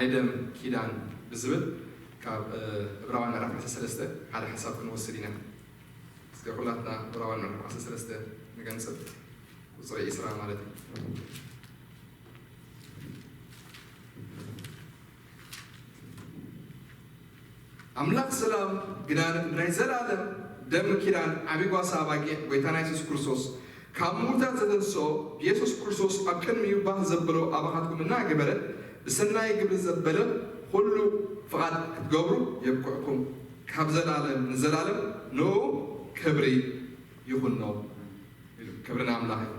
ናይ ደም ኪዳን ብዝብል ካብ ዕብራውያን ምዕራፍ ዓሰርተ ሰለስተ ሓደ ሓሳብ ክንወስድ ኢና። እስከ ኩላትና ዕብራውያን ምዕራፍ ዓሰርተ ሰለስተ ንገንጽል፣ ቁጽሪ ዕስራ ማለት እዩ። ኣምላኽ ሰላም ግና ናይ ዘላለም ደም ኪዳን ዓቢ ጓሳ ኣባጊዕ ጎይታና የሱስ ክርስቶስ ካብ ምዉታት ዘተንስኦ ብየሱስ ክርስቶስ ኣብ ቅድሚኡ ባህ ዘብሎ ኣባኻትኩም እናገበረ ብሰናይ ግብሪ ዘበለ ኩሉ ፍቓድ ክትገብሩ የብቅዕኩም። ካብ ዘላለም ንዘላለም ንኡ ክብሪ ይኹኖ። ክብሪ ንኣምላኽ እዩ።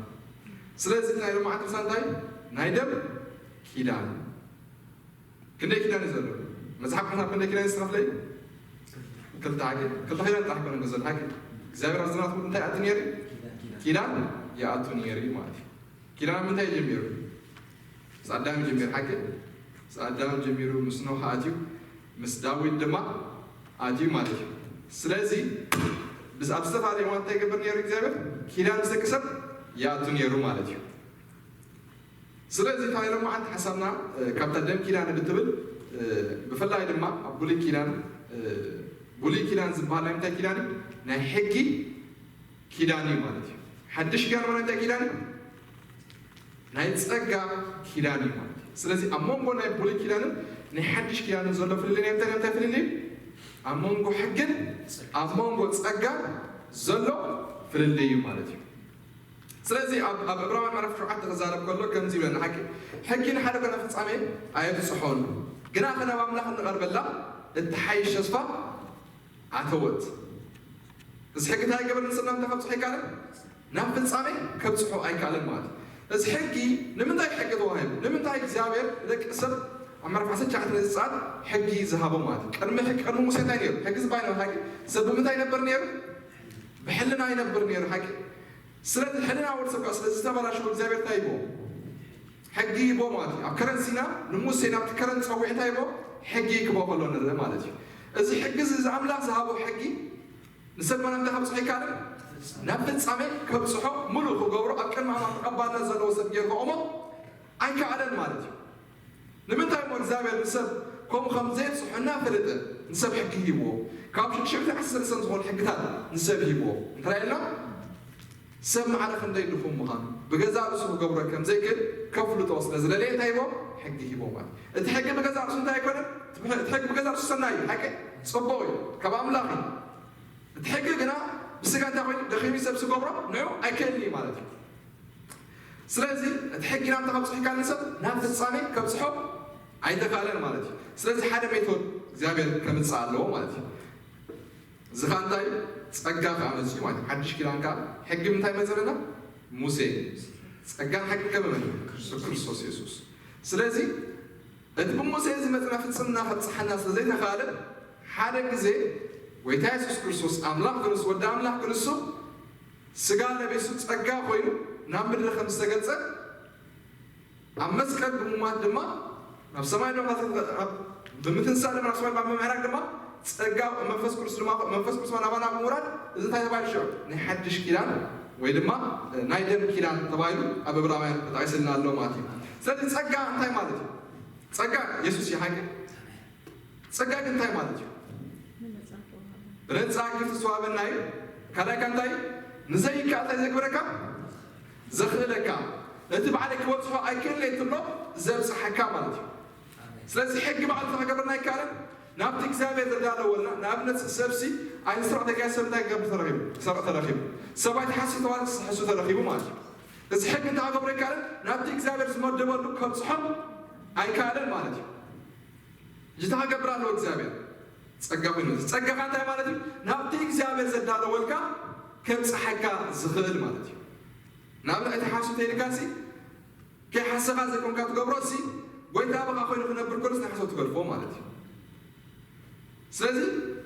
ስለዚ ናይ ሎማዓንቲ ርእስና እንታይ? ናይ ደም ኪዳን። ክንደይ ኪዳን እዩ ዘሎ? መጽሓፍ ቅዱስና ክንደይ ኪዳን እዩ ዝተኸፍለ? ክልተ ሓቂ። ክልተ ኪዳን ጥራሕ ኮነ ዘሎ ሓቂ። እግዚኣብሔር ኣብ ዘመናት እንታይ ኣቱ ነይሩ? ኪዳን ይኣቱ ነይሩ እዩ ማለት እዩ። ኪዳን ኣብ ምንታይ ጀሚሩ? ምስ ኣዳም ጀሚሩ ሓቂ። ምስ ኣዳም ጀሚሩ ምስ ኖህ ኣትዩ፣ ምስ ዳዊት ድማ ኣትዩ ማለት እዩ። ስለዚ ብዝ-፣ ኣብ ዝተፈላለየ እዋን እንታይ ይገብር ነይሩ እግዚኣብሔር? ኪዳን ምስ ደቂ ሰብ ይኣቱ ነይሩ ማለት እዩ። ስለዚ እታ ናይ ሎማዓንቲ ሓሳብና፣ እ፣ ካብታ ደም ኪዳን ብትብል፣ እ፣ ብፍላይ ድማ ኣብ ብሉይ ኪዳን፣ እ፣ ብሉይ ኪዳን ዝበሃል ናይ ምንታይ ኪዳን እዩ? ናይ ሕጊ ኪዳን እዩ ማለት እዩ። ሓድሽ ኪዳን ማለት እንታይ ኪዳን እዩ? ናይ ጸጋ ኪዳን እዩ ማለት እዩ። ስለዚ ኣብ መንጎ ናይ ብሉይ ኪዳንን ናይ ሓድሽ ኪዳንን ዘሎ ፍልልይ ናይ ምንታይ ናይ ምንታይ ፍልልይ እዩ? ኣብ መንጎ ሕግን ኣብ መንጎ ጸጋን ዘሎ ፍልልይ እዩ ማለት እዩ። ስለዚ ኣብ፣ ኣብ ዕብራውያን ምዕራፍ ሸውዓተ ክዛረብ ከሎ ከምዚ ይብለና፣ ሓቂ፣ ሕጊ ንሓደ ኮነ ፍጻሜ ኣየብጽሖን፣ ግና ኸ ናብ ኣምላኽ እንቐርበላ እትሓይሽ ተስፋ ኣተወት። እዚ ሕጊ እንታይ ገበር ንሰብና እንታይ ከብጽሖ ኣይከኣለን? ናብ ፍጻሜ ከብጽሖ ኣይከኣለን ማለት እዩ። እዚ ሕጊ ንምንታይ ሕጊ ተዋሂቡ? ንምንታይ እግዚኣብሔር ንደቂ ሰብ ኣብ ምዕራፍ ዓሰርተ ትሽዓተ ነዚ ጸዓት ሕጊ ዝሃቦ ማለት እዩ? ቅድሚ ሕጊ፣ ቅድሚ ሙሴ እንታይ ነይሩ? ሕጊ ዝበሃል ነበር። ሓቂ፣ ሰብ ብምንታይ ይነብር ነይሩ? ብሕልና ይነብር ነይሩ። ሓቂ፣ ስለዚ ሕልና ወዲ ሰብ ከዓ ስለ ዝተበላሸወ እግዚኣብሔር እንታይ ይቦ? ሕጊ ይቦ ማለት እዩ። ኣብ ከረን ሲና ንሙሴ ናብቲ ከረን ጸዊዑ እንታይ ይቦ? ሕጊ ክቦ ከሎ ንርኢ ማለት እዩ። እዚ ሕጊ እዚ፣ እዚ ኣምላኽ ዝሃቦ ሕጊ ንሰብ ማና እንታይ ከብጽሖ ኣይከኣለን? ናብ ፍጻሜ ከብጽሖ፣ ሙሉእ ክገብሮ፣ ኣብ ቅድሚ ኣምላኽ ተቐባልነት ዘለዎ ሰብ ገይሩ ከቆሞ ኣይከኣለን ማለት እዩ። ንምንታይ እሞ እግዚኣብሔር ንሰብ ከምኡ ከም ዘየብጽሖ እናፈለጠ ንሰብ ሕጊ ሂብዎ? ካብ ሽዱሽተ ዓሰርተ ሰለስተ ዝኾኑ ሕግታት ንሰብ ሂብዎ። እንታይ ኢልና? ሰብ ማዕረ ክንደይ ድኹም ምዃኑ፣ ብገዛእ ርእሱ ክገብሮ ከም ዘይክእል ከፍልጦ ስለ ዝደለየ እንታይ ሂቦ? ሕጊ ሂቦ ማለት። እቲ ሕጊ ብገዛእ ርእሱ እንታይ ኣይኮነን? እቲ ሕጊ ብገዛእ ርእሱ ሰናይ እዩ፣ ሓቂ፣ ጽቡቕ እዩ፣ ካብ ኣምላኽ እዩ። እቲ ሕጊ ግና ብስጋ እንታይ ኮይኑ? ደኺሙ ሰብ ዝገብሮ ንዑ ኣይክእልን እዩ ማለት እዩ። ስለዚ እቲ ሕጊ ናብታ ከብጽሖ ይከኣል፣ ንሰብ ናብ ፍጻሜ ከብጽሖ ኣይተኻእለን ማለት እዩ። ስለዚ ሓደ ሜቶድ እግዚኣብሔር ከምጽእ ኣለዎ ማለት እዩ። እዚ ኸዓ እንታይ? ጸጋ ኸዓ መጺኡ ማለት እዩ። ሓድሽ ኪዳን ከኣ ሕጊ ምንታይ መጸለና? ሙሴ። ጸጋን ሓቂ ከመመን? ብክርስቶስ የሱስ። ስለዚ እቲ ብሙሴ ዝመጽና ፍጽምና ከብጽሓና ስለ ዘይተኻእለ፣ ሓደ ግዜ ጎይታ የሱስ ክርስቶስ ኣምላኽ ክንሱ፣ ወዲ ኣምላኽ ክንሱ፣ ስጋ ለቢሱ ጸጋ ኮይኑ ናብ ምድሪ ከም ዝተገልጸ፣ ኣብ መስቀል ብምሟት ድማ ናብ ሰማይ ድማ፣ ብምትንሳእ ድማ ናብ ሰማይ ብምምዕራግ ድማ ጸጋ መንፈስ ቅዱስ ድማ፣ መንፈስ ቅዱስ ናባና ብምውራድ፣ እዚ እንታይ ተባሂሉ ሽዑ? ናይ ሓድሽ ኪዳን ወይ ድማ ናይ ደም ኪዳን ተባሂሉ ኣብ ዕብራውያን ተጠቒስልና ኣሎ ማለት እዩ። ስለዚ ጸጋ እንታይ ማለት እዩ? ጸጋ የሱስ እዩ፣ ሓቂ። ጸጋ ግን እንታይ ማለት እዩ? ብነጻ ግፍቲ ዝተዋህበና እዩ። ካልኣይ ከ እንታይ? ንዘይከኣል እንታይ ዘግብረካ? ዘኽእለካ። እቲ ባዕለይ ክበጽሖ ኣይክእልን እየ ትብሎ ዘብጽሓካ ማለት እዩ። ስለዚ ሕጊ ባዕሉ እንታይ ክገብረና ኣይከኣልን? ናብቲ እግዚኣብሔር ዘዳለወልና፣ ንኣብነት ሰብሲ ኣይንስረቕ ተባሂሉ ሰብ እንታይ ክገብር ተረኺቡ? ክሰርቕ ተረኺቡ። ሰብ ኣይትሓሱ ተባሂሉ ክሕሱ ተረኺቡ ማለት እዩ። እዚ ሕጊ እንታይ ክገብሮ ኣይከኣልን? ናብቲ እግዚኣብሔር ዝመደበሉ ከብጽሖ ኣይከኣልን ማለት እዩ። ሕጂ እንታይ ክገብር ኣለዎ እግዚኣብሔር? ጸጋ ኮይኑ። እዚ ጸጋ ከ እንታይ ማለት እዩ? ናብቲ እግዚኣብሔር ዘዳለወልካ ከብጽሓካ ዝኽእል ማለት እዩ። ንኣብነት ኣይትሓሱ ተይልካሲ፣ ከይሓሰኻ ዘይኮንካ ትገብሮሲ፣ ጎይታ ብኻ ኮይኑ ክነብር ከሎስ ንሓሶት ትገድፎ ማለት እዩ። ስለዚ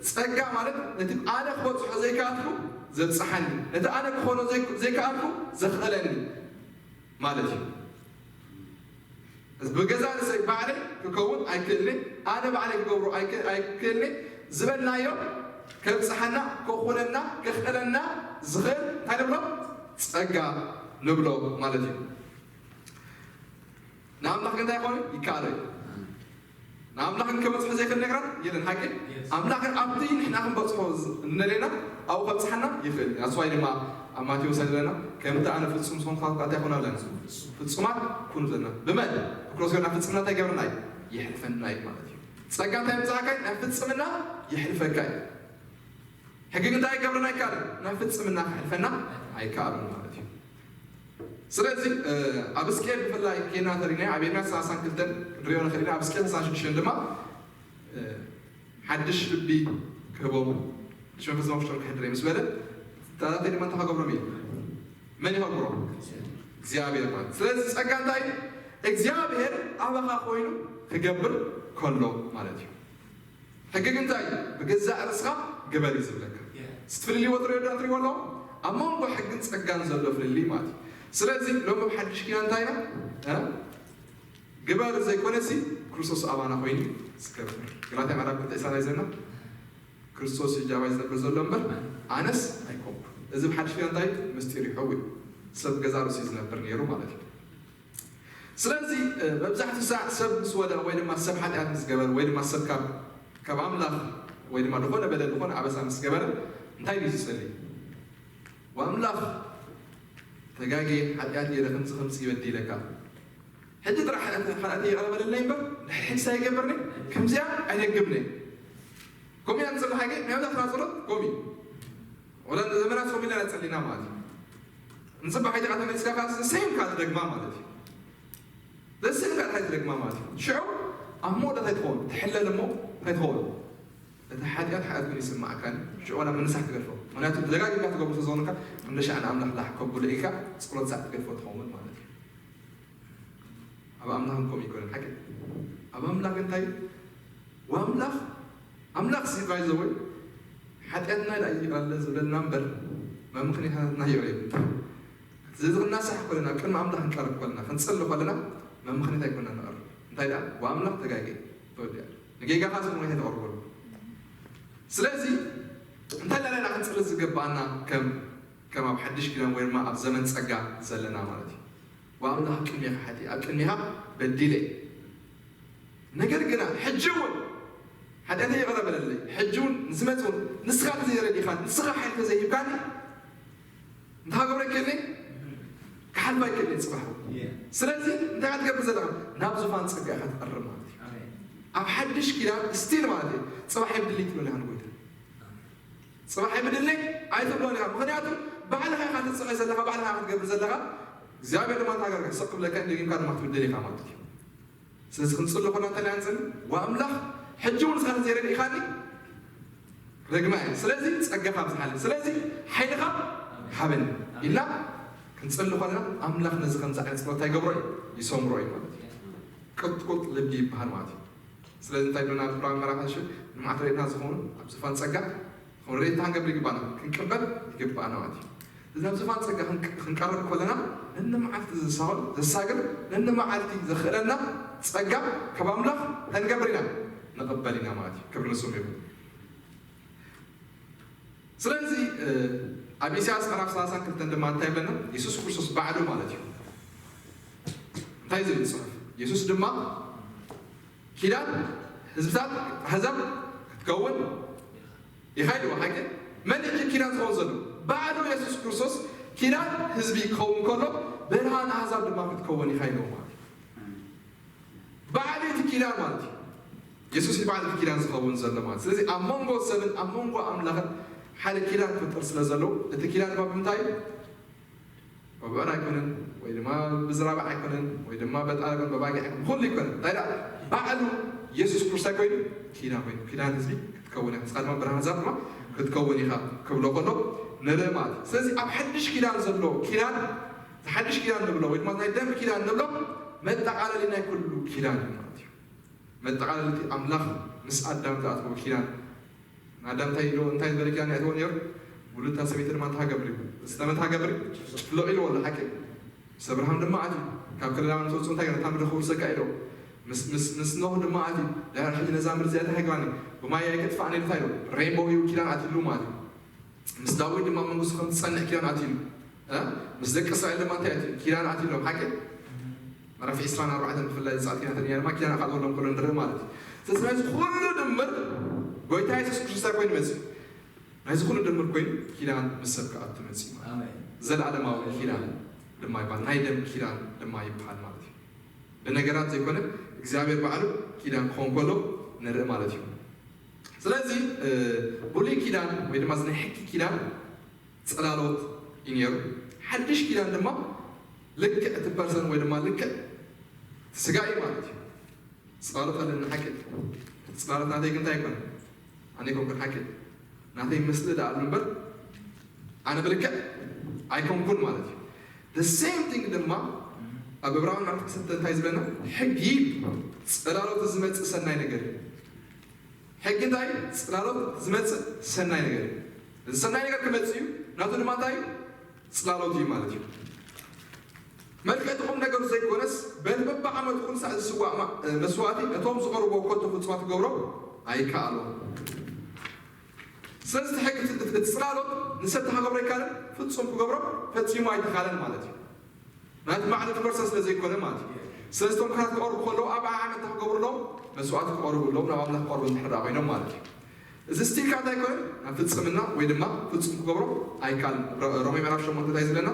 ጸጋ ማለት ነቲ ኣነ ክበጽሖ ዘይከኣልኩ ዘብጽሓኒ፣ ነቲ ኣነ ክኾኖ ዘይክ-፣ ዘይከኣልኩ ዘኽእለኒ ማለት እዩ። እዚ ብገዛእ ርእሰይ ባዕለይ ክከውን ኣይክእልን፣ ኣነ ባዕለይ ክገብሮ ኣይክ-፣ ኣይክእልን ዝበልናዮ ከብጽሓና፣ ከኹነና፣ ከኽእለና ዝኽእል እንታይ ንብሎ? ጸጋ ንብሎ ማለት እዩ። ንኣምላኽ ግን እንታይ ይኾን? ይከኣሎ እዩ። ንኣምላኽ ከበጽሖ ዘይኽእል ነገራት የለን። ሓቂ ኣምላኽ ኣብቲ ንሕና ክንበጽሖ እንደለና ኣብኡ ከብጽሓና ይኽእል። ኣስዋይ ድማ ኣብ ማቴዎስ ኣለና ከምቲ ኣነ ፍጹም ዝኾንካ እንታይ ኮና ኣለና ፍጹማት ኩኑ ዘለና ብመን ብክሮስ ገና ፍጽምና እንታይ ገብርና እዩ የሕልፈና እዩ ማለት እዩ። ጸጋ እንታይ ምጻእካ እዩ? ናይ ፍጽምና የሕልፈካ እዩ። ሕጊ እንታይ ገብርና ኣይከኣልን? ናብ ፍጽምና ክሕልፈና ኣይከኣልን ማለት እዩ። ስለዚ ኣብ እስቅኤል ብፍላይ ኬና ተሪና ኣብ ኤርምያስ ሰላሳን ክልተን ክንሪኦ ንኽእል ኢና። ኣብ እስቅኤል ሰላሳን ሽዱሽተን ድማ ሓድሽ ልቢ ክህቦም ሓድሽ መንፈስ ውሽጦም ክሕድር ምስ በለ ተታተይ ድማ እንታይ ክገብሮም እዩ? መን ይኸብሮ? እግዚኣብሔር ማለት። ስለዚ ጸጋ እንታይ እግዚኣብሔር ኣባኻ ኮይኑ ክገብር ከሎ ማለት እዩ። ሕጊ ግን እንታይ እዩ? ብገዛእ ርእስኻ ግበር እዩ ዝብለካ። እቲ ፍልልይ ወትሩ የዳ ትሪእዎ ኣለኹም ኣብ መንጎ ሕግን ጸጋን ዘሎ ፍልልይ ማለት እዩ። ስለዚ ሎም ኣብ ሓድሽ ኪዳን እንታይ ኢና ግበር ዘይኮነሲ ክርስቶስ ኣባና ኮይኑ ዝገብር። ገላትያ ምዕራፍ ክልተ ዕስራ ናይ ዘና ክርስቶስ እዩ ጃባይ ዝነብር ዘሎ እምበር ኣነስ ኣይኮንኩ። እዚ ብሓድሽ ኪዳን እንታይ ምስጢር ይሕው እዩ። ሰብ ገዛ ርእሱ ዝነብር ነይሩ ማለት እዩ። ስለዚ መብዛሕትኡ ሳዕ ሰብ ምስ ወደቐ ወይ ድማ ሰብ ሓጢኣት ምስ ገበረ ወይ ድማ ሰብ ካብ ኣምላኽ ወይ ድማ ዝኾነ በደል ዝኾነ ኣበሳ ምስ ገበረ እንታይ ድዩ ዝጸሊ? ወኣምላኽ ተጋጌ ሓጢኣት ገይረ ከምዚ ከምዚ ይበድለካ ሕጂ ጥራሕ ሓጢኣት ይቕረ በለለይ እምበር ንሕድሕድ ሳይገብርኒ ከምዚኣ ኣይደግምኒ። ከምኡ እያ ንጽሊ ሓቂ ናይ መብዛሕትና ጸሎት ከምኡ እዩ። ወላ ዘመናት ሰው ሚላ ጸሊና ማለት እዩ። ንጽባሕ ሕጂ ቃተ መሊስካ ካስ ሰይም ካት ደግማ ማለት እዩ። ዘስም ካት ሓይት ደግማ ማለት እዩ። ሽዑ ኣብ መወዳእታ ይትኸውን ትሕለል እሞ እንታይ ትኸውን? እቲ ሓጢኣት ሓጢኣት ግን ይስማዕካን ሽዑ ወላ ምንሳሕ ትገድፎ። ምክንያቱ ተደጋጊምካ ትገብሩ ስለዝኾንካ እንደ ሻዕ ንኣምላኽ ላሕ ከብሎ ኢልካ ጸሎት ሳዕ ትገድፎ ትኸውን ማለት እዩ። ኣብ ኣምላኽ እንኮም ይኮነን ሓቂ ኣብ ኣምላኽ እንታይ ኣምላኽ ኣምላኽ ሲ ባይዘወይ ሓጢኣትና ኢላ ይቕረለ ዝብለልና እምበር መምኽንያታትና ይቕረ ስለዚ ክናሳሕ ኮለና ቅድሚ ኣምላኽ ክንቀርብ ኮለና ክንጸሊ ኮለና መምኽንያት ኣይኮና ንቐርብ እንታይ ደኣ ብኣምላኽ ተጋጌ ተወዲያ ንጌጋኻ ስሙ ተቐርበሉ። ስለዚ እንታይ ለለና ክንጽሊ ዝገባና ከም ከም ኣብ ሓድሽ ኪዳን ወይ ድማ ኣብ ዘመን ጸጋ ዘለና ማለት እዩ። ወኣምላኽ ኣብ ቅድሜኻ ሓጢ ኣብ ቅድሜኻ በዲለ ነገር ግና ሕጂ እውን ሓጢኣተይ ይቕረ በለለይ። ሕጂ እውን ንዝመጽእ እውን ንስኻ ተዘይረዲእኻ ንስኻ ሓይሊ ተዘይሂብካኒ እንታይ ክገብሮ ይክእልኒ ክሓልፋ ይክእልኒ ጽባሕ እውን። ስለዚ እንታይ ክትገብር ዘለኻ ናብ ዙፋን ጸጋ ኢኻ ትቐርብ ማለት እዩ። ኣብ ሓድሽ ኪዳን ስቲል ማለት እዩ ጽባሕ ይብድል ይትብል ኢኻ ንጎይታ ጽባሕ ይብድልኒ ኣይትብሎን ኢኻ። ምኽንያቱ ባዕልኻ ኢኻ ትጽዕር ዘለኻ፣ ባዕልኻ ኢኻ ክትገብር ዘለኻ። እግዚኣብሔር ድማ እንታይ ገርካ ስቕ ክብለካ ደጊምካ ድማ ክትብድል ኢኻ ማለት እዩ። ስለዚ ክንጽሊ ኮና እንታይ ኢና ንጽሊ? ወኣምላኽ ሕጂ እውን ንስኻ ተዘይረዲእኻኒ ርግመ እየ። ስለዚ ጸጋኻ ኣብዝሓለይ፣ ስለዚ ሓይልኻ ሃበኒ ኢልና ክንጽሊ ኮና ኣምላኽ ነዚ ከምዚ ዓይነት ጸሎት እንታይ ይገብሮ እዩ? ይሰምሮ እዩ ማለት እዩ። ቅጥቁጥ ልቢ ይበሃል ማለት እዩ። ስለዚ እንታይ ብለና ኣብ ዕብራውያን ምዕራፍ ሓሙሽተ ንመዓልቲ ረድኤትና ዝኾኑ ኣብ ዝፋን ጸጋ ዝኾኑ ረድኤትና ክንገብር ይግባና ክንቅበል ይግባና ማለት እዩ። እዚ ናብ ዝፋን ጸጋ ክንቀርብ ከለና ነንመዓልቲ ዝሳወል ዘሳግር ነንመዓልቲ ዘኽእለና ጸጋ ካብ ኣምላኽ እንታይ ንገብር ኢና ንቕበል ኢና ማለት እዩ። ክብሪ ንስሙ ይኹን። ስለዚ ኣብ ኢሳያስ ምዕራፍ ሰላሳን ክልተን ድማ እንታይ ይብለና? የሱስ ክርስቶስ ባዕሉ ማለት እዩ። እንታይ ዝብል ጽሑፍ? የሱስ ድማ ኪዳን ህዝብታት ኣህዛብ ክትከውን ኢኻ ኢልዎ። ሓቂ መን እቲ ኪዳን ዝኸውን ዘሎ? ባዕሉ የሱስ ክርስቶስ ኪዳን ህዝቢ ክኸውን ከሎ ብርሃን ኣህዛብ ድማ ክትከውን ኢኻ ኢልዎ ማለት እዩ። ባዕሉ እቲ ኪዳን ማለት እዩ። የሱስ ባዕሉ እቲ ኪዳን ዝኸውን ዘሎ ማለት ስለዚ ኣብ መንጎ ሰብን ኣብ መንጎ ኣምላኽን ሓደ ኪዳን ክፍጠር ስለ ዘለዎ እቲ ኪዳን ድማ ብምንታይ እዩ? ብብዕር ኣይኮነን ወይ ድማ ብዝራባዕ ኣይኮነን ወይ ድማ በጣል ኣይኮነን በባጊዕ ኣይኮነን ብኹሉ ኣይኮነን እንታይ ደኣ ባዕሉ የሱስ ክርስቶስ ኮይኑ ኪዳን ኮይኑ ኪዳን ህዝቢ ክትከውን ኢኻ ንስኻ ድማ ብርሃን ዛብ ድማ ክትከውን ኢኻ ክብሎ ከሎ ንርኢ ማለት እዩ። ስለዚ ኣብ ሓድሽ ኪዳን ዘሎ ኪዳን ሓድሽ ኪዳን ንብሎ ወይ ድማ ናይ ደም ኪዳን ንብሎ መጠቓለሊ ናይ ኩሉ ኪዳን እዩ ማለት እዩ። መጠቓለሊ እቲ ኣምላኽ ምስ ኣዳም ዝኣተዎ ኪዳን ንኣዳም እንታይ ኢልዎ እንታይ ዝበለ ኪዳን ይኣትዎ ነይሩ? ውሉድታ ሰበይቲ ድማ እንታይ ገብር እዩ? ዝተመታ ገብር ፍለቕ ኢልዎ ኣሎ ሓቂ ምስ ኣብርሃም ድማ ኣትዩ ካብ ክልላውያን ትወፅኡ እንታይ ገይሩ እታ ምድሪ ክውርሰካ ኢልዎ ምስ ኖህ ድማ ኣትዩ ድሕሪ ሕጂ ነዛ ምድሪ እዚኣ እንታይ ግባኒ ብማይ ኣይከጥፋእን ኢሉ እንታይ ኢልዎ ሬንቦው ኪዳን ኣትሉ ማለት እዩ። ምስ ዳዊት ድማ መንግስቱ ከም ትጸንዕ ኪዳን ኣትሉ። ምስ ደቂ እስራኤል ድማ እንታይ ኣትሉ? ኪዳን ኣትሎም። ሓቂ? ምዕራፍ ዕስራን ኣርባዕተን ብፍላይ ዝጻት ኪዳን ተደኛ ድማ ኪዳን ኣቃጥሎም ከሎ ንርኢ ማለት እዩ። ስለዚ ኩሉ ድምር ጎይታ የሱስ ክርስቶስ ኮይኑ መፅዩ። ናይዚ ኩሉ ድምር ኮይኑ ኪዳን ምስ ሰብ ክኣቱ መፅዩ ማለት እዩ። ኣሜን። ዘለኣለማዊ ኪዳን ድማ ይባል። ናይ ደም ኪዳን ድማ ይበሃል ማለት እዩ። ብነገራት ዘይኮነ እግዚኣብሔር ባዕሉ ኪዳን ክኾን ከሎ ንርኢ ማለት እዩ። ስለዚ ብሉይ ኪዳን ወይ ድማ ናይ ሕጊ ኪዳን ፅላሎት እዩ ነይሩ። ሓድሽ ኪዳን ድማ ልክዕ እቲ ፐርሰን ወይ ድማ ልክዕ ስጋ እዩ ማለት እዩ። ፅላሎት ኣለኒ ሓቂ። ፅላሎት ናተይ ግን እንታይ ኣይኮነ ኣነ ይኮንኩን ሓቂ ናተይ ምስሊ ደኣ ኣሉ እምበር ኣነ ብልክዕ ኣይኮንኩን ማለት እዩ። The same thing ድማ ኣብ ዕብራውያን ምዕራፍ ክልተ እንታይ ዝብለና? ሕጊ ፅላሎት ዝመፅእ ሰናይ ነገር እዩ። ሕጊ እንታይ? ፅላሎት ዝመፅእ ሰናይ ነገር እዩ። እዚ ሰናይ ነገር ክመፅእ እዩ ናቱ ድማ እንታይ? ፅላሎት እዩ ማለት እዩ። መልክዕ እቲ ቁም ነገሩ ዘይኮነስ በቲ በብዓመቱ ኩሉ ሳዕ ዝስዋእ መስዋእቲ ነቶም ዝቐርቦ ኮቶ ፍፁማት ክገብሮም ኣይከኣሎም። ስለዚ እቲ ሕጊ እቲ ፅላሎት ንሰብ ክገብሮ ኣይከኣለን፣ ፍፁም ክገብሮ ፈፂሙ ኣይተኻለን ማለት እዩ። ናቲ ባዕሉ እቲ ፐርሰን ስለ ዘይኮነ ማለት እዩ። ስለዚ እቶም ካህናት ክቐርቡ ከለዉ ኣብ ዓመት ክገብሩ ኣለዎም መስዋእቲ ክቐርቡ ኣለዎም ናብ ኣምላኽ ክቐርቡ እንድሕር ኮይኖም ማለት እዩ። እዚ ስቲል ካብ እንታይ ኮይኑ ናብ ፍፅምና ወይ ድማ ፍፁም ክገብሮ ኣይካልን። ሮሜ ምዕራፍ ሸሞንተ እንታይ ዝብለና?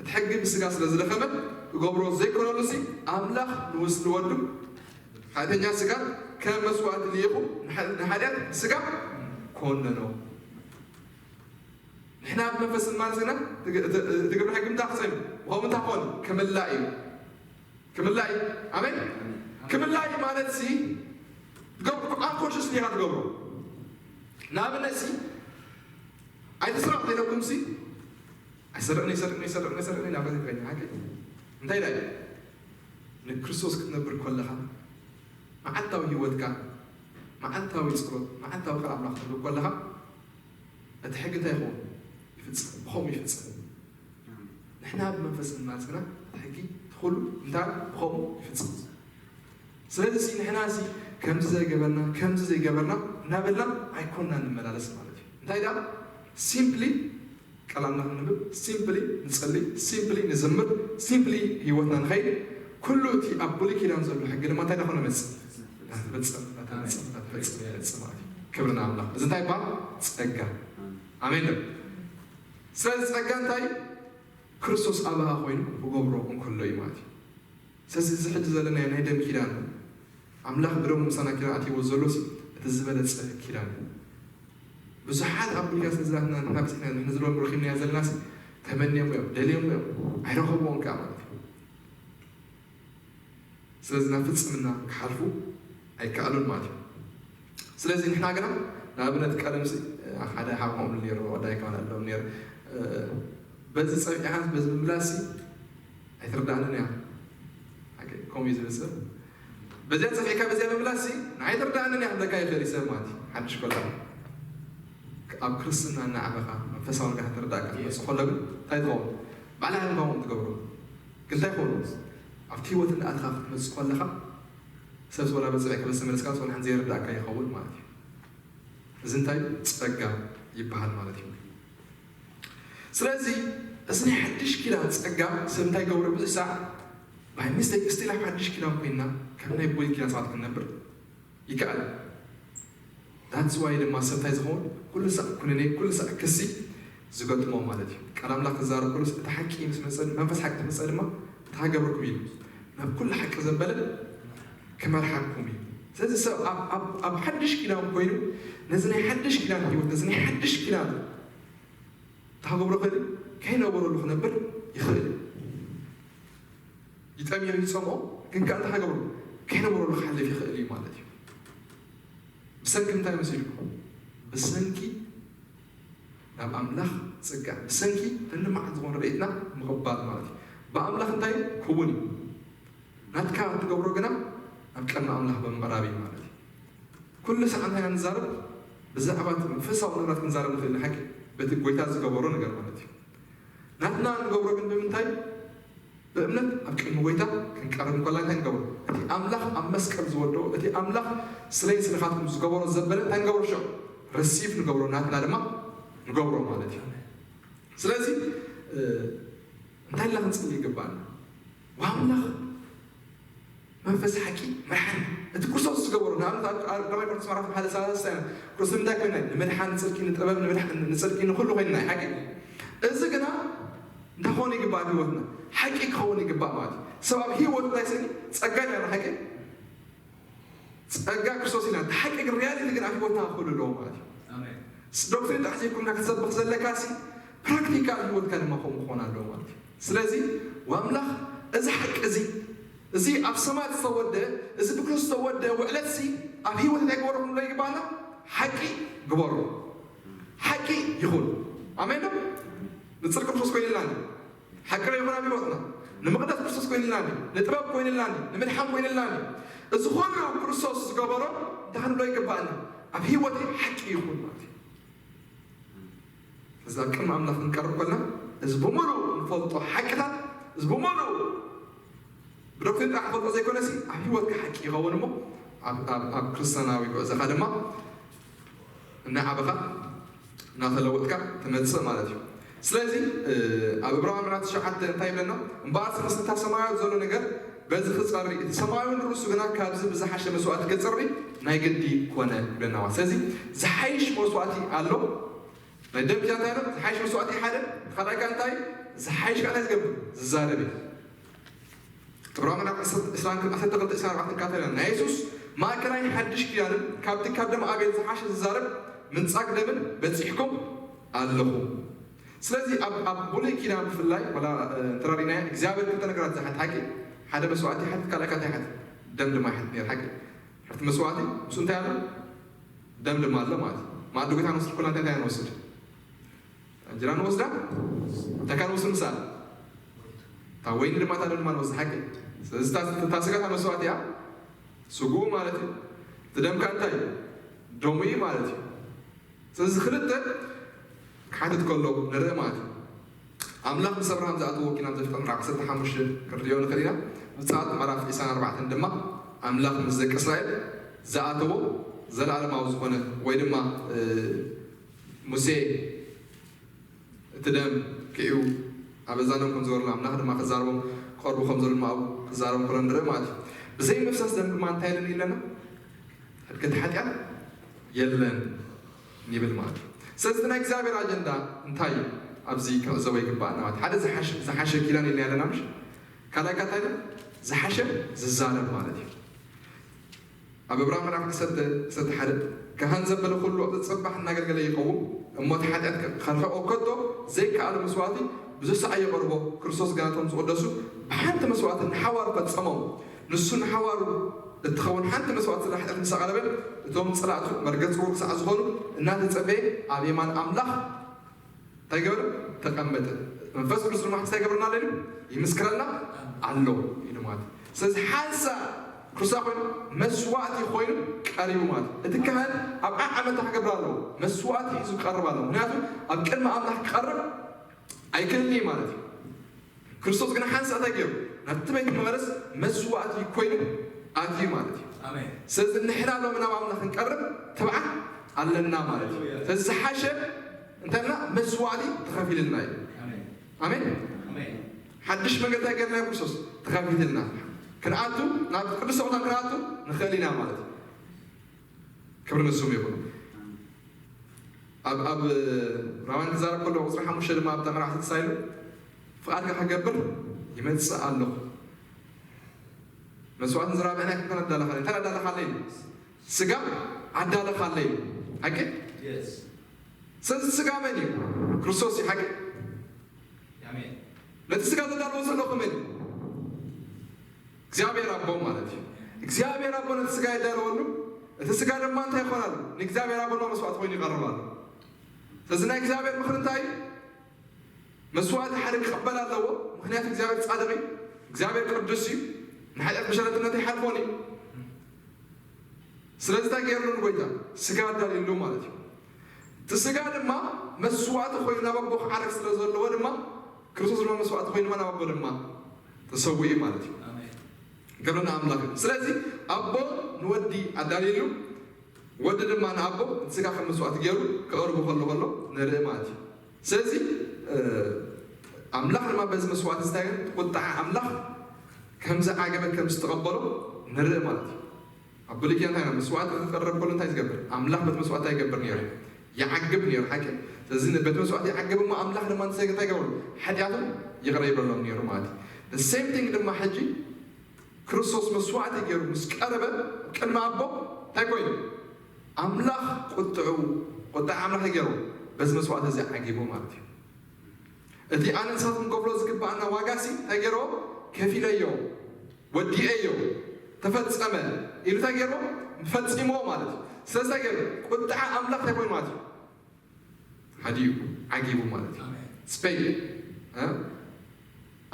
እቲ ሕጊ ብስጋ ስለ ዝደኸመ ክገብሮ ዘይኮነሉ ሲ ኣምላኽ ንውስ ንወዱ ሓጢኣተኛ ስጋ ከም መስዋእቲ ልኢኹ ንሓጢኣት ብስጋ ኮነኖ። ንሕና ብመንፈስ ንማል ስና ትግብረ ሕጊ ምታ ክፀም ብኸምኡ እንታይ ኮን ክምላእ እዩ። ክምላእ እዩ። ኣሜን። ክምላእ እዩ ማለት ሲ ትገብሩ ኣንኮንሽስ ሊኻ ትገብሩ። ንኣብነት ሲ ኣይትስረቕ ተይለኩም ሲ ኣይሰርቕን ኣይሰርቕን ኣይሰርቕን ኣይሰርቕን ናብ ከይትከኛ ሓቂ እንታይ ኢላ እዩ? ንክርስቶስ ክትነብር ከለኻ መዓልታዊ ህይወትካ መዓልታዊ ፀሎት መዓልታዊ ቃል ኣምላኽ ክትነብር ከለኻ እቲ ሕጊ እንታይ ይኸውን? ይፍፅም። ብኸምኡ ይፍፅም። ንሕና ብመንፈስ ንማልስና እቲ ሕጊ እቲ ኩሉ እንታይ ብኸምኡ ይፍፅም። ስለዚ ንሕና እዚ ከምዚ ዘይገበርና ከምዚ ዘይገበርና እናበልና ኣይኮንና ንመላለስ ማለት እዩ። እንታይ ዳ ሲምፕሊ ቃል ኣምላኽ ንንብብ፣ ሲምፕሊ ንጸሊ፣ ሲምፕሊ ንዘምር፣ ሲምፕሊ ህይወትና ንኸይድ። ኩሉ እቲ ኣብ ብሉይ ኪዳን ዘሎ ሕጊ ድማ እንታይ ዳኾነ መጽእ ናተበጸ ናተበጸ ናተበጸ ይመጽእ ማለት እዩ። ክብሪ ንኣምላኽ። እዚ እንታይ ይበሃል? ጸጋ። ኣሜን ዶ? ስለዚ ጸጋ እንታይ? ክርስቶስ ኣባኻ ኮይኑ ክገብሮ እንከሎ እዩ ማለት እዩ። ስለዚ እዚ ሕጂ ዘለናዮ ናይ ደም ኪዳን ኣምላኽ ብደሙ ምሳና ኪዳን ኣትይዎ ዘሎስ እቲ ዝበለጸ ኪዳን እዩ። ብዙሓት ኣብ ዱንያ ስለ ዝላትና ንሕና በፂሕና ንሕና ዝደለናዮ ረኺብናዮ ዘለናስ ተመንዮም እዮም ደልዮም እዮም ኣይረኸብዎን ከዓ ማለት እዩ። ስለዚ ናብ ፍፅምና ክሓልፉ ኣይከኣሉን ማለት እዩ። ስለዚ ንሕና ግና ንኣብነት ቀደምሲ ሓደ ሓብኦም ነይሩ ወዳይ ከማን ኣለዎም ነይሩ በዚ ፀብዒኻስ በዚ ምምላስሲ ኣይትርዳእንን እያ። ሓቂ ከምኡ እዩ ዝብል ሰብ በዚኣ ፀፊዕካ በዚኣ ምምላስ ሲ ንዓይ ትርዳእንን እያ ክብለካ ይኽእል እዩ ሰብ ማለት እዩ። ሓድሽ ከሎ ኣብ ክርስትና እናዓበኻ መንፈሳዊ ነገር ተረዳእካ ክትመፅእ ከሎ ግን እንታይ ትኸውን? ባዕላ ህልማዎም ትገብሮ ግን እንታይ ይኸውን? ኣብቲ ህይወት እንዳኣትኻ ክትመፅእ ከለኻ ሰብ ወላ በፀቢዕካ በዝተመለስካ ዝኾነ ሓንቲ ዘይርዳእካ ይኸውን ማለት እዩ። እዚ እንታይ ጸጋ ይበሃል ማለት እዩ። ስለዚ እዚ ናይ ሓድሽ ኪዳን ጸጋ ሰብ እንታይ ገብሮ ብዙሕ ሳዕ ባይ ሚስተክ ስቲል ኣብ ሓድሽ ኪዳን ኮይንና ከም ናይ ብሉይ ኪዳን ሰባት ክንነብር ይከኣል። ዳትስ ዋይ ድማ ሰብ እንታይ ዝኸውን ኩሉ ሳዕ ኩነኔ ኩሉ ሳዕ ክሲ ዝገጥሞ ማለት እዩ። ቃል ኣምላኽ ክዛረብ ከሎስ እቲ ሓቂ ምስ መጸ መንፈስ ሓቂ ምስ መጸ ድማ እንታይ ክገብረኩም ኢሉ ናብ ኩሉ ሓቂ ዘበለ ክመርሓኩም እዩ። ስለዚ ሰብ ኣብ- ኣብ- ኣብ ሓድሽ ኪዳን ኮይኑ ነዚ ናይ ሓድሽ ኪዳን ህይወት ነዚ ናይ ሓድሽ ኪዳን እንታይ ክገብሮ ይኽእል እዩ? ከይነበረሉ ክነብር ይኽእል እዩ። ይጠምዮ ይፀምኦ ግን ከዓ እንታይ ክገብሮ ከይነበረሉ ክሓልፍ ይኽእል እዩ ማለት እዩ። ብሰንኪ እንታይ መሲልኩም? ብሰንኪ ናብ ኣምላኽ ፅጋ ብሰንኪ ንልምዓት ዝኾነ ርእይትና ምቕባል ማለት እዩ። ብኣምላኽ እንታይ ክውን እዩ ናትካ እትገብሮ ግና ናብ ቅድሚ ኣምላኽ ብምቕራብ እዩ ማለት እዩ። ኩሉ ሰዓት እንታይ ንዛረብ ብዛዕባ እቲ መንፈሳዊ ነገራት ክንዛረብ ንኽእል ሓቂ በቲ ጎይታ ዝገበሮ ነገር ማለት እዩ። ናትና ንገብሮ ግን ብምንታይ ብእምነት ኣብ ቅድሚ ጎይታ ክንቀርብ እንከላ እንታይ ንገብሮ? እቲ ኣምላኽ ኣብ መስቀል ዝወደኦ እቲ ኣምላኽ ስለይ ስለኻትኩም ዝገበሮ ዘበለ እንታይ ንገብሮ? ሽዑ ረሲፍ ንገብሮ ናትና ድማ ንገብሮ ማለት እዩ። ስለዚ እንታይ ላ ክንፅሊ ይግባና? ኣምላኽ መንፈስ ሓቂ መድሓኒ እቲ ክርስቶስ ዝገበሩ ንኣብነት ኣብ ቀዳማይ ቆሮንቶስ ምዕራፍ ሓደ ሰላሳ እንታይ ክርስቶስ እንታይ ኮይና ንምድሓን ንፅድቂ ንጥበብ ንምድሓን ንፅድቂ ንኩሉ ኮይንና ሓቂ እዚ ግና እንታይ ክኸውን ይግባእ ኣብ ህይወትና ሓቂ ክኸውን ይግባእ ማለት እዩ ሰብ ኣብ ህይወት ናይ ስኒ ፀጋ ኢና ሓቂ ጸጋ ክርስቶስ ኢና ሓቂ ግን ሪያሊቲ ግን ኣብ ህይወትና ክህሉ ኣለዎ ማለት እዩ ዶክትሪን ጥራሕ ዘይኮንካ ክትሰብኽ ዘለካ ሲ ፕራክቲካል ህይወትካ ድማ ከምኡ ክኾን ኣለዎ ማለት እዩ ስለዚ ኣምላኽ እዚ ሓቂ እዚ እዚ ኣብ ሰማያት ዝተወደ እዚ ብክርስቶስ ዝተወደ ውዕለት ሲ ኣብ ህይወት እንታይ ግበሮ ክንብሎ ይግባና ሓቂ ግበሮ ሓቂ ይኹን ኣሜን ዶ ንፅር ክርስቶስ ኮይንና ሓቂ ዶ ይኹን ኣብ ህይወትና ንምቕደስ ክርስቶስ ኮይንልና ንጥበብ ኮይንልና ንምድሓን ኮይንልና እዚ ኾሉ ክርስቶስ ዝገበሮ እንታይ ክንብሎ ይግባእና ኣብ ህይወት ሓቂ ይኹን ማለት እዩ እዚ ኣብ ቅድሚ ኣምላኽ ክንቀርብ ከለና እዚ ብምሉእ ንፈልጦ ሓቅታት እዚ ብምሉእ ብዶክትሪን ጥራሕ ፈልጦ ዘይኮነሲ ኣብ ህይወትካ ሓቂ ይኸውን እሞ ኣብ ክርስትያናዊ ጉዕዞኻ ድማ እናዓበኻ እናተለወጥካ ትመፅእ ማለት እዩ ስለዚ ኣብ እብራውያን ምዕራፍ ትሽዓተ እንታይ ይብለና እምበኣር ምስታ ሰማያዊ ዘሎ ነገር በዚ ክፀሪ እቲ ሰማያዊ ንርእሱ ግና ካብዚ ብዝሓሸ መስዋእቲ ክፅሪ ናይ ግዲ ኮነ ይብለና ማለት ስለዚ ዝሓይሽ መስዋእቲ ኣሎ ናይ ደም ኪዳን እንታይ ዝሓይሽ መስዋእቲ ሓደ ካልኣይ እንታይ ዝሓይሽ ካልኣይ ዝገብር ዝዛረብ እዩ ጥብራዊ ምዕራፍ ዕስራን ክልተ ዕስራን ኣርባዕተን ካተልና ናይ የሱስ ማእከላይ ሓድሽ ኪዳንን ካብቲ ካብ ደም ኣቤል ዝሓሸ ዝዛረብ ምንጻግ ደምን በጺሕኩም ኣለኹ ስለዚ ኣብ ኣብ ብሉይ ኪዳን ብፍላይ ወላ እንተራሪናዮ እግዚኣብሔር ክልተ ነገራት ዝሓት ሓቂ ሓደ መስዋዕቲ ይሓትት ካልኣይ ካታ ይሓትት ደም ድማ ይሓትት ነይር ሓቂ ሓቲ መስዋዕቲ ምስ እንታይ ኣሎ ደም ድማ ኣሎ ማለት እዩ ማዕዱ ጌታ ንወስድ ኩላ እንታይ እንታይ ንወስድ እንጀራ ንወስዳ እንታይ ካብ ንወስድ ምሳል እታ ወይኒ ድማ እታ ደም ድማ ንወስድ ሓቂ ስለዚ እታ ስጋ እታ መስዋዕቲ እያ ስግኡ ማለት እዩ እቲ ደም ከዓ እንታይ እዩ ደሙ እዩ ማለት እዩ ስለዚ ክልተ ክሓትት ከሎ ንርኢ ማለት እዩ ኣምላኽ ምስ ኣብርሃም ዝኣተዎ ኪዳን ዘፍጥረት ምዕራፍ ዓሰርተ ሓሙሽተ ክንሪኦ ንኽእል ኢና ዘጸኣት ምዕራፍ ዕስራን ኣርባዕተን ድማ ኣምላኽ ምስ ደቂ እስራኤል ዝኣተዎ ዘለኣለማዊ ዝኾነ ወይ ድማ ሙሴ እቲ ደም ክእዩ ኣብ ኣዛኖም ከም ዝበርሉ ኣምላኽ ድማ ክዛረቦም ክቐርቡ ከም ዘሉ ኣብ ክዛረቦም ከሎ ንርኢ ማለት እዩ ብዘይ ምፍሳስ ደም ድማ እንታይ ኢለን ኣለና ሕድገት ሓጢኣት የለን ይብል ማለት እዩ ስለዚ ናይ እግዚኣብሔር ኣጀንዳ እንታይ እዩ ኣብዚ ክንዕዘቦ ይግባእ ማለት ሓደ ዝሓሸ ኪዳን ኢልና ኣለና ምሽ ካልኣይ ካታይ ዝሓሸ ዝዛረብ ማለት እዩ ኣብ እብራ ምዕራፍ ዓሰርተ ሓደ ካህን ዘበለ ኩሉ እቲ ጽባሕ እናገልገለ ይኸውን እሞ እቲ ሓጢኣት ከርሕቆ ከቶ ዘይከኣሉ መስዋዕቲ ብዝሰዓ የቐርቦ ክርስቶስ ግናቶም ዝቕደሱ ብሓንቲ መስዋዕቲ ንሓዋሩ ፈጸሞም ንሱ ንሓዋሩ እትኸውን ሓንቲ መስዋዕቲ ስለ ሓጢኣት ምስ ኣቐረበ እቶም ጸላእቱ መርገጽ ክሳዕ ዝኾኑ እናተጸበየ ኣብ የማን ኣምላኽ እንታይ ገበረ ተቐመጠ መንፈስ ቅዱስ ድማ እንታይ ገብረና ኣሎ ይምስክረልና ኣሎ ኢሉ ማለት ስለዚ ሓንሳ ክሩሳ ኮይኑ መስዋዕቲ ኮይኑ ቀሪቡ ማለት እቲ ካህን ኣብ ዓመታ ክገብር ኣለዎ መስዋዕቲ ሒዙ ክቀርብ ኣለዎ ምክንያቱ ኣብ ቅድሚ ኣምላኽ ክቀርብ ኣይክእልን እዩ ማለት እዩ ክርስቶስ ግን ሓንሳእ እንታይ ገይሩ ናብቲ ቤት መቕደስ መስዋእቲ ኮይኑ ኣትዩ ማለት እዩ። ስለዚ ንሕና ሎሚ ናብ ኣምላኽ ክንቀርብ ትብዓት ኣለና ማለት እዩ። ስለዚ ዝሓሸ እንተልና መስዋእቲ ተኸፊልልና እዩ። ኣሜን። ሓድሽ መንገዲ እንታይ ገርና ክርስቶስ ተኸፊትልና ክንኣቱ ናብ ቅዱስ ቦታ ክንኣቱ ንኽእል ኢና ማለት እዩ። ክብሪ ንስሙ ይኹን። ኣብ ኣብ ራማን ክዛረብ ከሎ ቁፅሪ ሓሙሽተ ድማ ኣብታ መራሕቲ ክሳይሉ ፍቓድካ ክገብር ይመፅእ ኣለኹ። መስዋዕትን ዝራብዕና ክንከን ኣዳለኻለይ እንታይ ኣዳለኻለይ ስጋ ኣዳለኻለይ ሓቂ። ስለዚ ስጋ መን እዩ? ክርስቶስ እዩ ሓቂ። ነቲ ስጋ ዘዳለዎ ዘሎ ከመይ እዩ? እግዚኣብሔር ኣቦ ማለት እዩ። እግዚኣብሔር ኣቦ ነቲ ስጋ የዳለወሉ። እቲ ስጋ ድማ እንታይ ይኾናሉ? ንእግዚኣብሔር ኣቦ ድማ መስዋዕቲ ኮይኑ ይቐርባሉ። ስለዚ ናይ እግዚኣብሔር ምኽሪ እንታይ እዩ? መስዋዕቲ ሓደ ክቕበል ኣለዎ። ምኽንያቱ እግዚኣብሔር ፃድቕ እዩ። እግዚኣብሔር ቅዱስ እዩ። ንሓጢኣት ብሸለልትነት ይሓልፎን እዩ። ስለዚ እንታይ ገይርሉ ንጎይታ ስጋ ኣዳልዩሉ ማለት እዩ። እቲ ስጋ ድማ መስዋዕቲ ኮይኑ ናብ ኣቦ ክዓርግ ስለ ዘለዎ ድማ ክርስቶስ ድማ መስዋዕቲ ኮይኑ ናብ ኣቦ ድማ ተሰዊኡ ማለት እዩ። ክብሪ ንኣምላኽ። ስለዚ ኣቦ ንወዲ ኣዳልዩሉ፣ ወዲ ድማ ንኣቦ እቲ ስጋ ከም መስዋዕቲ ገይሩ ክቐርቡ ከሎ ከሎ ንርኢ ማለት እዩ። ስለዚ ኣምላኽ ድማ በዚ መስዋዕቲ እንታይ ቁጣዓ ኣምላኽ ከም ዝዓገበ ከም ዝተቐበሎ ንርኢ ማለት እዩ። ኣብ ብሉይ ኪዳን እንታይ መስዋዕቲ ክቐርብ ከሎ እንታይ ዝገብር? ኣምላኽ በቲ መስዋዕቲ እንታይ ይገብር ነይሩ? ይዓግብ ነይሩ። ሓቂ። ስለዚ በቲ መስዋዕቲ ይዓግብ እሞ ኣምላኽ ድማ ንሰገ እንታይ ይገብሩ? ሓጢኣቶም ይቕረ ይብለሎም ነይሩ ማለት እዩ። The same thing ድማ ሕጂ ክርስቶስ መስዋዕቲ ገይሩ ምስ ቀረበ ቅድሚ ኣቦ እንታይ ኮይኑ? ኣምላኽ ቁጥዑ ቁጣዕ ኣምላኽ ገይሩ በዚ መስዋዕቲ እዚ ዓጊቡ ማለት እዩ። እቲ ኣነ ንሳትኩም ከፍሎ ዝግባኣና ዋጋሲ እንታይ ገይሮ? ከፊለዮ፣ ወዲኤዮ፣ ተፈጸመ ኢሉ እንታይ ገይሮ? ፈጺሞ ማለት እዩ። ስለዚ እንታይ ገይሩ? ቁጣዕ ኣምላኽ እንታይ ኮይኑ ማለት እዩ? ሓዲኡ ዓጊቡ ማለት እዩ። ስፔይ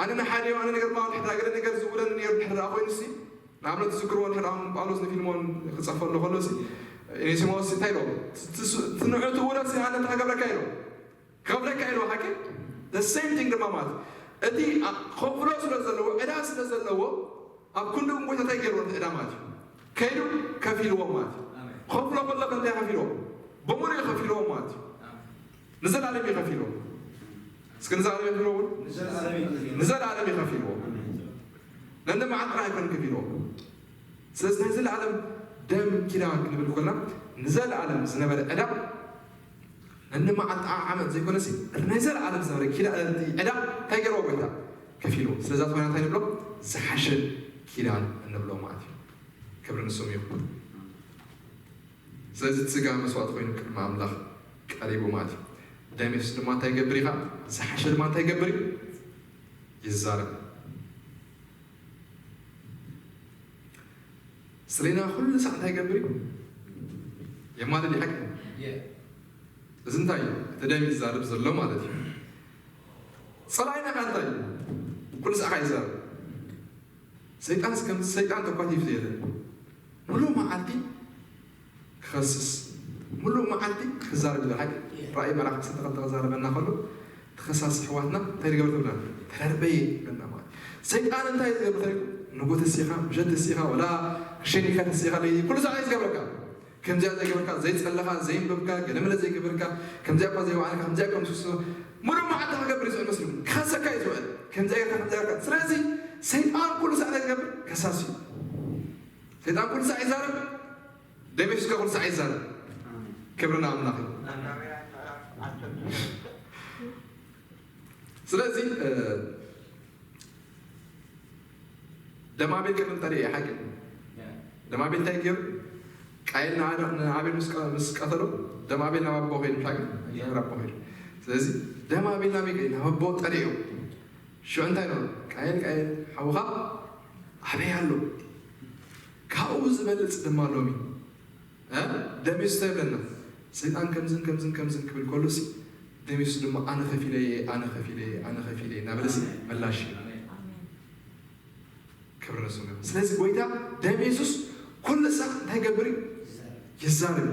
ኣነ ንሓዲኡ ኣነ ነገር ማውን ሕዳ ገለ ነገር ዝውለን ነይሩ ድሕር ደኣ ኮይኑሲ ንኣብነት ትዝክርዎ ድሕር ኣሁን ጳውሎስ ንፊልሞን ክጸፈሉ ከሎሲ ኔሲሞስ እንታይ ኢሎ ትንዑ ትውለሲ ኣነ ተኸገብረካ ኢሎ ክኸፍለካ ኢሎ ሓቂ the same thing ድማ ማለት እቲ ከፍሎ ስለ ዘለዎ ዕዳ ስለ ዘለዎ ኣብ ክንዲ እውን ጎይታ እንታይ ገይርዎ እቲ ዕዳ ማለት እዩ ከይዱ ከፊልዎ ማለት እዩ ከፍሎ ከለክ እንታይ ከፊልዎ ብሙሉ ከፊልዎ ማለት እዩ ንዘላለም እዩ ከፊልዎ እስኪ ንዘላለም ይኸፊልዎ እውን ንዘላለም ይኸፊልዎ ነንደ መዓት ጥራሕ ኣይኮን ከፊልዎ ስለዚ ናይ ዘላለም ደም ኪዳን ክንብል ኮና ንዘላለም ዝነበረ ዕዳ ነንደ መዓት ጥራሕ ዓመት ዘይኮነሲ ናይ ዘላለም ዝነበረ ኪዳን ዕዳ እንታይ ገይርዎ ጎይታ ከፊልዎ ስለዚ ኣቶና እንታይ ንብሎ ዝሓሸ ኪዳን እንብሎ ማለት እዩ ክብሪ ንስሙ ይኹን ስለዚ እቲ ስጋ መስዋእቲ ኮይኑ ቅድሚ ኣምላኽ ቀሪቡ ማለት እዩ። ደም የሱስ ድማ እንታይ ይገብር ኢኻ? ዝሓሸ ድማ እንታይ ይገብር እዩ? ይዛረብ። ስለና ኩሉ ሳዕ እንታይ ይገብር እዩ? የማልድ ይሓቅ እዚ እንታይ እዩ? እቲ ደም ይዛረብ ዘሎ ማለት እዩ። ጸላኢና ኸ እንታይ እዩ? ኩሉ ሳዕ ኸ ይዛረብ። ሰይጣንስ ከምዚ ሰይጣን ተኳቲፉ የለን። ሙሉእ መዓልቲ ክኸስስ፣ ሙሉእ መዓልቲ ክዛረብ ይብል። ሓቂ ራእይ ምዕራፍ ዓሰርተ ክልተ ክዛረበና ከሎ ተኸሳሲ ኣሕዋትና እንታይ ዝገብር ትብለና? ተደርበየ ይብለና ማለት እዩ። ሰይጣን እንታይ ዝገብር ተሪኩ? ንጎ ተሲኻ፣ ምሸት ተሲኻ፣ ወላ ክሸኒካ ተሲኻ ለይቲ ኩሉ ሰዓት እዩ ዝገብረካ። ከምዚኣ ዘይገበርካ ዘይጸለኻ ዘይንበብካ ገለመለ ዘይገበርካ ከምዚኣ እኳ ዘይወዓልካ ከምዚኣ እኳ ምስ ሙሉእ መዓልቲ ክገብር እዩ ዝውዕል መስሉ ክኸሰካ እዩ ዝውዕል ከምዚኣ ጌርካ ከምዚኣ ጌርካ ስለዚ ሰይጣን ኩሉ ሰዓት እንታይ ዝገብር ከሳሲ እዩ ሰይጣን ኩሉ ሰዓት ይዛረብ ደም የሱስ ኩሉ ሰዓት ይዛረብ ክብሪ ንኣምላኽ እዩ ስለዚ ደም ኣቤል ቅድሚ ጠሪኤ ሓቂ ደም ኣቤል እንታይ ገይሩ ቃየል ንኣቤል ምስ ቀተሎ ደም ኣቤል ናብ ኣቦ ከይዱ ሓቂ ናብ ኣቦ ከይዱ ስለዚ ደም ኣቤል ናብ ከይዱ ናብ ኣቦ ጠሪኡ ሽዑ እንታይ ነው ቃየል ቃየል ሓውኻ ኣበይ ኣሎ ካብኡ ዝበልፅ ድማ ሎሚ ደም የሱስ ይብለና ሰይጣን ከምዝን ከምዝን ከምዝን ክብል ከሎሲ ደም የሱስ ድማ ኣነ ከፊለየ ኣነ ከፊለየ ኣነ ከፊለየ እናበለሲ ምላሽ ክብሪ ንስሙ ስለዚ ጎይታ ደም የሱስ ኩሉ ሰዓት እንታይ ገብር ይዛረብ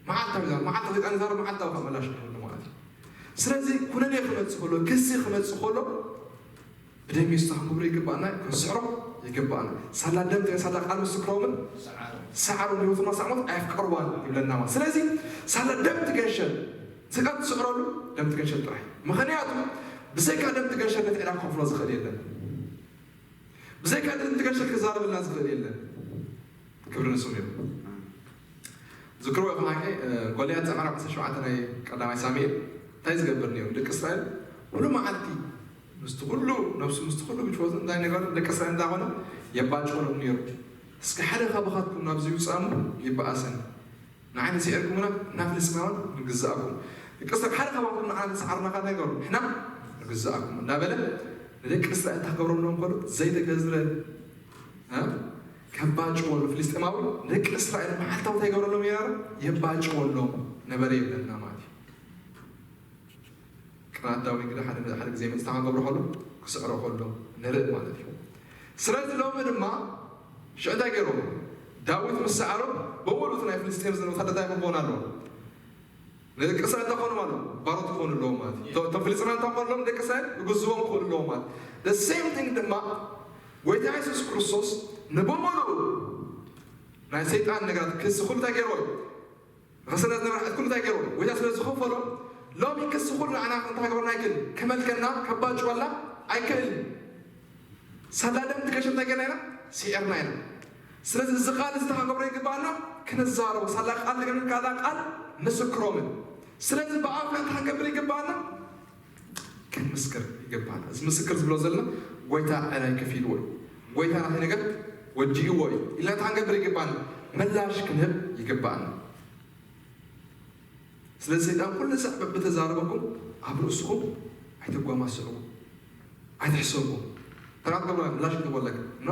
መዓልታዊ ዛረብ መዓልታዊ ሰይጣን ዛረብ መዓልታዊ ካብ ምላሽ ክህሉ ማለት እዩ ስለዚ ኩነኔ ክመፅእ ከሎ ክሲ ክመፅእ ከሎ ብደም የሱስ ክንገብሮ ይግባእና ክንስዕሮ ይግባእና ሳላ ደም ሳላ ቃል ምስክሮምን ሰዓሩ ህይወትና ሳዕሞት ኣየፍቀርዋን ይብለና ማለት ስለዚ ሳላ ደም ትገሸል ስጋብ ትስዕረሉ ደም ትገሸል ጥራሕ ምክንያቱ ብዘይካ ደም ትገሸል ነቲ ዕዳ ክኸፍሎ ዝኽእል የለን ብዘይካ ደም ትገሸል ክዛረብልና ዝኽእል የለን ክብሪ ንስሙ እዩ ዝክርዎ ኢኹም ሓቂ ጎልያድ ጸዕራ ዓሰርተ ሸውዓተ ናይ ቀዳማይ ሳሙኤል እንታይ ዝገብር ነይሩ ደቂ እስራኤል ኩሉ መዓልቲ ምስቲ ኩሉ ነብሱ ምስቲ ኩሉ ብጭወቱ እንታይ ነገር ደቂ እስራኤል እንታይ ኾነ የባጭወሎም ነይሩ እስኪ ሓደ ካባኻትኩም ናብዚ ይውፅኣሙ ይበኣሰኒ ንዓይ ንስዒርኩምና ናብ ፍልስጤማውያን ንግዝኣኩም ደቂ እስራኤል ሓደ ካባኹም ንዓና ተሰዓርናኻ እንታይ ገሩ ንሕና ንግዝኣኩም እንዳበለ ንደቂ እስራኤል እንታይ ክገብሮም ነይሮም ከሎ ዘይተገዝረ ከባጭወሉ ፍልስጤማዊ ንደቂ እስራኤል መዓልታዊ እንታይ ይገብረሎም ነይሩ የባጭወሎም ነበረ ይብለና ማለት እዩ ቅናት ዳዊት ግዳ ሓደ ሓደ ግዜ መፅታ ክገብሮ ከሎ ክስዕሮ ከሎ ንርኢ ማለት እዩ ስለዚ ሎሚ ድማ ሽዑ እንታይ ገይሮም ዳዊት ምስ ሰዓሮም በሙሉ እቲ ናይ ፍልስጤም ዝነበሩ ወታደርታይ ክኾኑ ኣለዎ ንደቂ እስራኤል እንታይ ክኾኑ ማለት ባሮት ክኾኑ ኣለዎም ማለት እዩ እቶም ፍልስጤማውያን እንታይ ክኾኑ ኣለዎም ደቂ እስራኤል ክግዝዎም ክኾኑ ኣለዎም ማለት the same thing ድማ ጎይታ የሱስ ክርስቶስ ንበሙሉ ናይ ሰይጣን ነገራት ክሲ ኩሉ እንታይ ገይርዎ እዩ ንኸስና ዝነበረ ሓጢኣት ኩሉ እንታይ ገይርዎ እዩ ጎይታ ስለ ዝኸፈሎ ሎሚ ክሲ ኩሉ ንዓና እንታይ ክገብረና ኣይክእል ከመልከና ከባጭወላ ኣይክእል ሳላ ደም ትገሸ እንታይ ገይርና ኢና ስዒርና ኢና ስለዚ እዚ ቃል እዚ እንታይ ክንገብሮ ይግባኣና? ክንዛረቦ። ሳላ ቃል ንገብር፣ ካላ ቃል ምስክሮምን። ስለዚ ብኣፍና እንታይ ክንገብር ይግባኣና? ክንምስክር ይግባኣና። እዚ ምስክር ዝብሎ ዘለና ጎይታ ዕዳይ ከፊልዎ እዩ፣ ጎይታ ናተይ ነገር ወዲእዎ እዩ ኢልና እንታይ ክንገብር ይግባኣና? ምላሽ ክንህብ ይግባኣና። ስለዚ ሰይጣን ኩሉ ሳዕ በብተዛረበኩም ኣብ ርእስኹም ኣይተጓማስዕዎ፣ ኣይትሕሰብዎ። ተራ ትገብሩ ምላሽ ክትህቦ ኣለካ። ኖ፣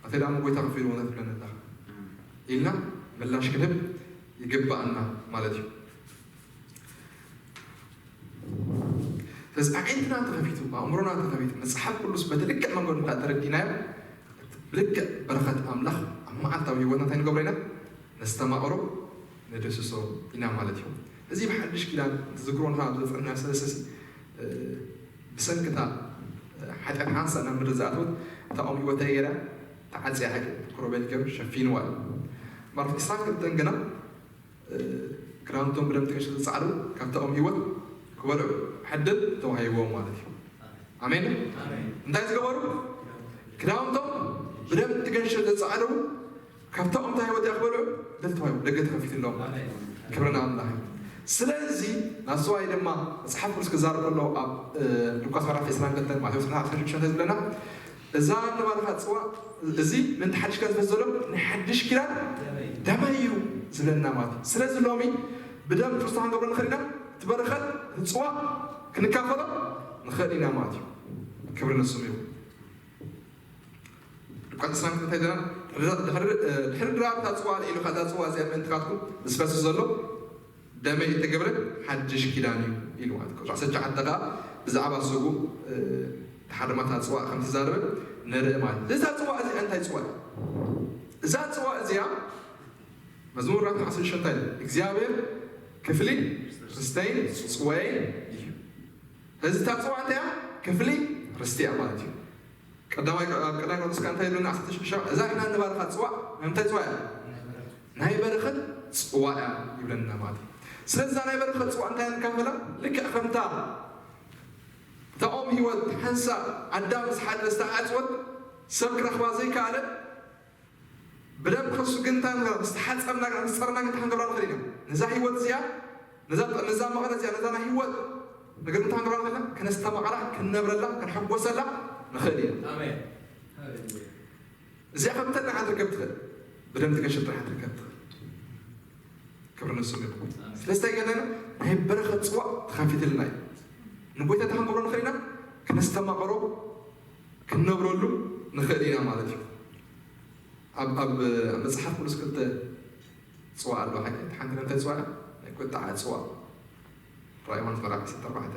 ኣተይ ደኣ ጎይታ ከፊልዎ ነትብለኒ ኣለኻ ኢልና ምላሽ ክንህብ ይግባኣና ማለት እዩ። ስለዚ ኣዒንትና ተኸፊቱ፣ ኣእምሮና ተኸፊቱ፣ መጽሓፍ ቅዱስ በቲ ልክዕ መንገዱ እንኳ ተረዲእናዮ፣ ብልክዕ በረኸት ኣምላኽ ኣብ መዓልታዊ ህይወትና እንታይ ንገብሮ ኢና? ነስተማቕሮ፣ ንድህስሶ ኢና ማለት እዩ። እዚ ብሓድሽ ኪዳን ትዝክሮ ንኻ ኣብ ዘጸንና ሰለስተ ሲ ብሰንክታ ሓጢኣት ሓንሳእ ናብ ምድሪ ዝኣተወት እታ ኦም ህይወት እንታይ ገይራ? ተዓጽያ ሓቂ ክሮቤል ገይሩ ሸፊንዋ እዩ። ማርክ ዕስራን ክልተን ግና ክዳውንቶም ብደም ተገሽጢ ዝጸዓዱ ካብታ ኦም ህይወት ክበልዑ ዕድል ተዋሂብዎም ማለት እዩ። ኣሜን። እንታይ ዝገበሩ? ክዳውንቶም ብደም ተገሽጢ ዝጸዓዱ ካብታ ኦም እንታይ ህይወት እያ ክበልዑ ዕድል ተዋሂቡ፣ ደገ ተኸፊትሎም። ክብሪ ንኣምላኽ እዩ። ስለዚ ናስዋይ ድማ መጽሓፍ ቅዱስ ክዛረብ ከሎ ኣብ ሉቃስ ምዕራፍ ዕስራን ክልተን ማቴዎስ ምዕራፍ ዕስራን ሽዱሽተን ዝብለና እዛ ንባልኻ ጽዋ እዚ ምእንቲ ሓድሽ ኪዳን ዝፈስ ዘሎ ናይ ሓድሽ ኪዳን ደመይ እዩ ዝብለና ማለት እዩ። ስለዚ ሎሚ ብደም ክርስቶስ ክንገብሮ ንኽእል ኢና፣ እቲ በረኸት፣ እቲ ጽዋ ክንካፈሎ ንኽእል ኢና ማለት እዩ። ክብሪ ንስሙ ይኹን። ሉቃስ ዕስራን ክልተን እንታይ ይብለና? ድሕሪ ድራብ እታ ጽዋ ኣልዒሉ፣ እዛ ጽዋ እዚኣ ምእንትኻትኩም ዝፈስ ዘሎ ደመይ እተገብረ ሓድሽ ኪዳን እዩ ኢሉ ማለት እዩ። ቁጽሪ ዓሰርተ ትሽዓተ ከኣ ብዛዕባ ስጉ ተሓርማታ ጽዋ ከም ትዛረበ ንርኢ ማለት እዩ። እዛ ጽዋ እዚኣ እንታይ ጽዋ እያ? እዛ ጽዋ እዚኣ መዝሙር ኣርባዕተ ዓሰርተ ሽዱሽተ እንታይ እዩ? እግዚኣብሔር ክፍሊ ርስተይን ጽዋይን እዩ። እዚ እታ ጽዋ እንታይ እያ? ክፍሊ ርስቲ እያ ማለት እዩ። ቀዳማይ ኣብ ቀዳማይ ቆሮንቶስ ከኣ እንታይ ይብለና? ዓሰርተ ሽዱሽተ እዛ ንሕና እንባርኻ ጽዋ ናይ ምንታይ ጽዋ እያ? ናይ በረኸት ጽዋ እያ ይብለና ማለት እዩ። ስለዚ እዛ ናይ በረኸት ጽዋ እንታይ ንካፈላ? ልክዕ ከምታ እታ ኦም ህይወት ሓንሳእ ኣዳም ምስ ሓደረ ዝተዓጽወት ሰብ ክረኽባ ዘይከኣለ ብደም ከሱ ግንታ ዝተሓጸብና ምስ ጸርና ግንታ ክንገብራ ንኽእል ኢና። ነዛ ህይወት እዚኣ ነዛ ነዛ መቐረት እዚኣ ነዛ ናይ ህይወት ነገር እንታይ ክንገብራ ንኽእል ኢና? ከነስተማቕራ፣ ክንነብረላ፣ ክንሕጎሰላ ንኽእል ኢና። ኣሜን። ሃሌሉያ። እዚኣ ከም ተና ሓትርከብ ትኽእል፣ ብደም ትገሽር ጥራሕ ሓትርከብ ትኽእል። ክብሪ ንስሙ ይኹን። ስለዚ እንታይ ገለና ናይ በረኸት ጽዋ ተኸፊትልና እዩ። ንጎይታ እንታይ ክንገብሮ ንኽእል ኢና? ከነስተማቕሮ፣ ክንነብረሉ ንኽእል ኢና ማለት እዩ። ኣብ ኣብ መጽሓፍ ቅዱስ ክልተ ጽዋ ኣሎ። ሓቂ ሓንቲ እንታይ ጽዋ እያ? ናይ ቁጥዓ ጽዋ። ራእይ ዮሃንስ ምዕራፍ ዓሰርተ ኣርባዕተ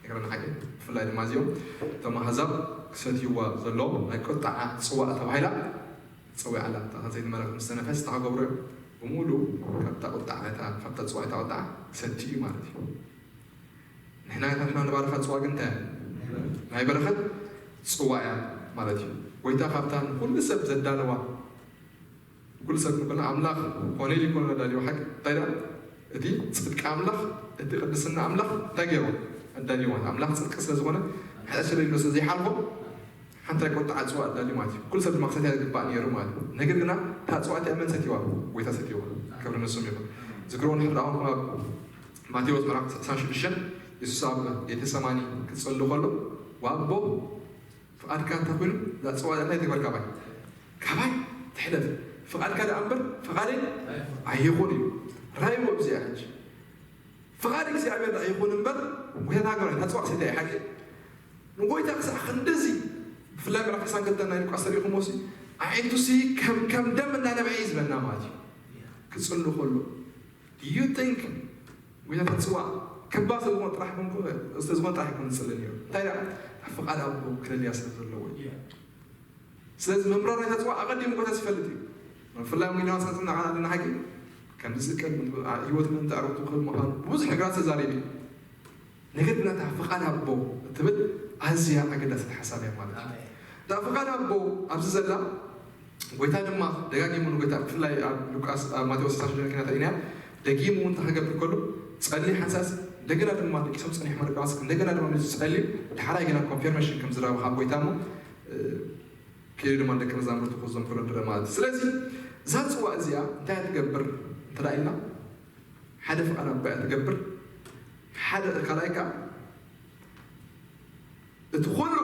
ይነግረና ሓቂ። ብፍላይ ድማ እዚኦም እቶም ኣህዛብ ክሰትይዋ ዘለዎም ናይ ቁጥዓ ጽዋ ተባሂላ ጸዊዓ ኣላ። እታ ዘይትመረቕ ምስ ተነፈስ እታ ክገብሮ እዮም። ብምሉእ ካብታ ቁጥዓ እታ ካብታ ጽዋ እታ ቁጥዓ ክሰቲ እዩ ማለት እዩ። ንሕና ንሕና ንባርኻ ጽዋ ግን እንታይ እያ? ናይ በረኸት ጽዋ እያ ማለት እዩ። ጎይታ ካብታ ንኹሉ ሰብ ዘዳለዋ ኩሉ ሰብ ክብል ኣምላኽ ኮነ ኢሉ ይኮነ ኣዳልዮ ሓቂ እንታይ ደኣ እቲ ጽድቂ ኣምላኽ እቲ ቅድስና ኣምላኽ እንታይ ገይርዎ ኣዳልዎ ኣምላኽ ጽድቂ ስለ ዝኾነ ሕደ ስለ ኢሉ ስለ ዘይሓልፎ ሓንቲ ናይ ቁጥዓ ጽዋ ኣዳልዩ ማለት እዩ። ኩሉ ሰብ ድማ ክሰትያ ዝግባእ ነይሩ ማለት እዩ። ነገር ግና እታ ጽዋ እቲኣ መን ሰትይዋ? ጎይታ ሰትይዋ። ክብሪ ንስም ይኹን። ዝክርዎ ንሕር ኣኹም ኣብ ማቴዎስ ምዕራፍ ዕስራን ሽዱሽተን የሱስ ኣብ ጌተሰማኒ ክጽሊ ከሎ ዋቦ ፍቓድካ እንተ ኾይኑ፣ እዛ ጽዋ እዚኣ እንታይ ትግበር ካባይ? ካባይ ትሕለፍ። ፍቓድካ ደኣ እምበር ፍቓደይ ኣይኹን እዩ። ራእይዎ እዚኣ ሕጂ። ፍቓድ እግዚኣብሔር ደኣ ይኹን እምበር፣ ጎይታ ግበር፣ እታ ጽዋ ክሰትያ እየ ሓቂ። ንጎይታ ክሳዕ ክንድዚ፣ ብፍላይ ምዕራፍ ዕስራን ክልተን ናይ ሉቃስ ተሪእኹምዎ ሲ፣ ኣዒንቱ ሲ ከም፣ ከም ደም እናነብዐ እዩ ዝበና ማለት እዩ። ክጽሉ ከሎ፣ Do you think ጎይታ ተጽዋ ክባ ስለ ዝኾነ ጥራሕ ይኮን፣ ስለ ዝኾነ ጥራሕ ይኮን ዝጽሊ ነይሩ። እንታይ ደኣ? ፍቓድ ኣቦ ክደልያ ስለ ዘለዎ እዩ። ስለዚ ምምራር ናይታ ጽዋ ኣቐዲሙ ጎይታ ዝፈልጥ እዩ። ብፍላይ እውን ኢና ሳንስና ኣለና ሓቂ ከም ዝስቀል ህይወት ምእንቲ ኣረብቱ ክህብ ምዃኑ ብዙሕ ነገራት ተዛሪቡ እዩ። ነገር ግን እታ ፍቓድ ኣቦ እትብል ኣዝያ ኣገዳሲት ሓሳብ እያ ማለት እዩ። ኣሜን። እታ ፍቓድ ኣቦ ኣብዚ ዘላ ጎይታ ድማ ደጋጊሙ ንጎይታ ብፍላይ ኣብ ሉቃስ ኣብ ማቴዎስ ዕስራን ሽዱሽተን ኪናት ኢና ደጊሙ እውን እንታይ ክገብር ከሎ ጸሊ ሓንሳስ እንደገና ድማ ደቂሶም ጸኒሑ መርቃስ እንደገና ድማ ምስ ጸሊ ዳሕራይ ግና ኮንፊርሜሽን ከም ዝረኸበ ካብ ጎይታ እሞ እ፣ ኢሉ ድማ ደቂ መዛሙርቱ ክእዞም ከሎ ንርኢ ማለት እዩ። ስለዚ እዛ ጽዋእ እዚኣ እንታይ እያ ትገብር እንተ ኢልና፣ ሓደ ፍቓድ ኣቦ እያ ትገብር። ሓደ ካልኣይ ከኣ እቲ ኩሉ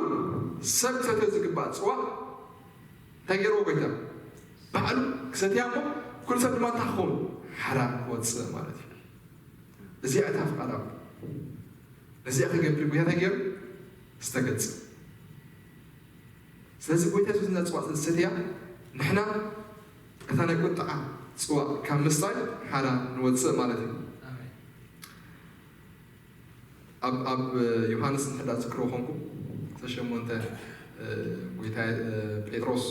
ሰብ ክሰትዮ ዝግባእ ጽዋእ እንታይ ገይርዎ ጎይታ? ባዕሉ ክሰትያ እሞ ኩሉ ሰብ ድማ እንታይ ክኸውን? ሓራ ክወጽእ ማለት እዩ። እዚኣ እታ ፍቓድ ኣቦ። ነዚኣ ክገብር ጎይታ እንታይ ገይሩ? ዝተገጽ ስለዚ ጎይታ የሱስ ነዛ ጽዋእ ስለ ዝሰትያ ንሕና እታ ናይ ቁጥዓ ጽዋእ ካብ ምስታይ ሓራ ንወጽእ ማለት እዩ። ኣብ ዮሃንስ እንተ ትዝክርዎ ኮንኩም ሰሸሞንተ ጎይታ ጴጥሮስ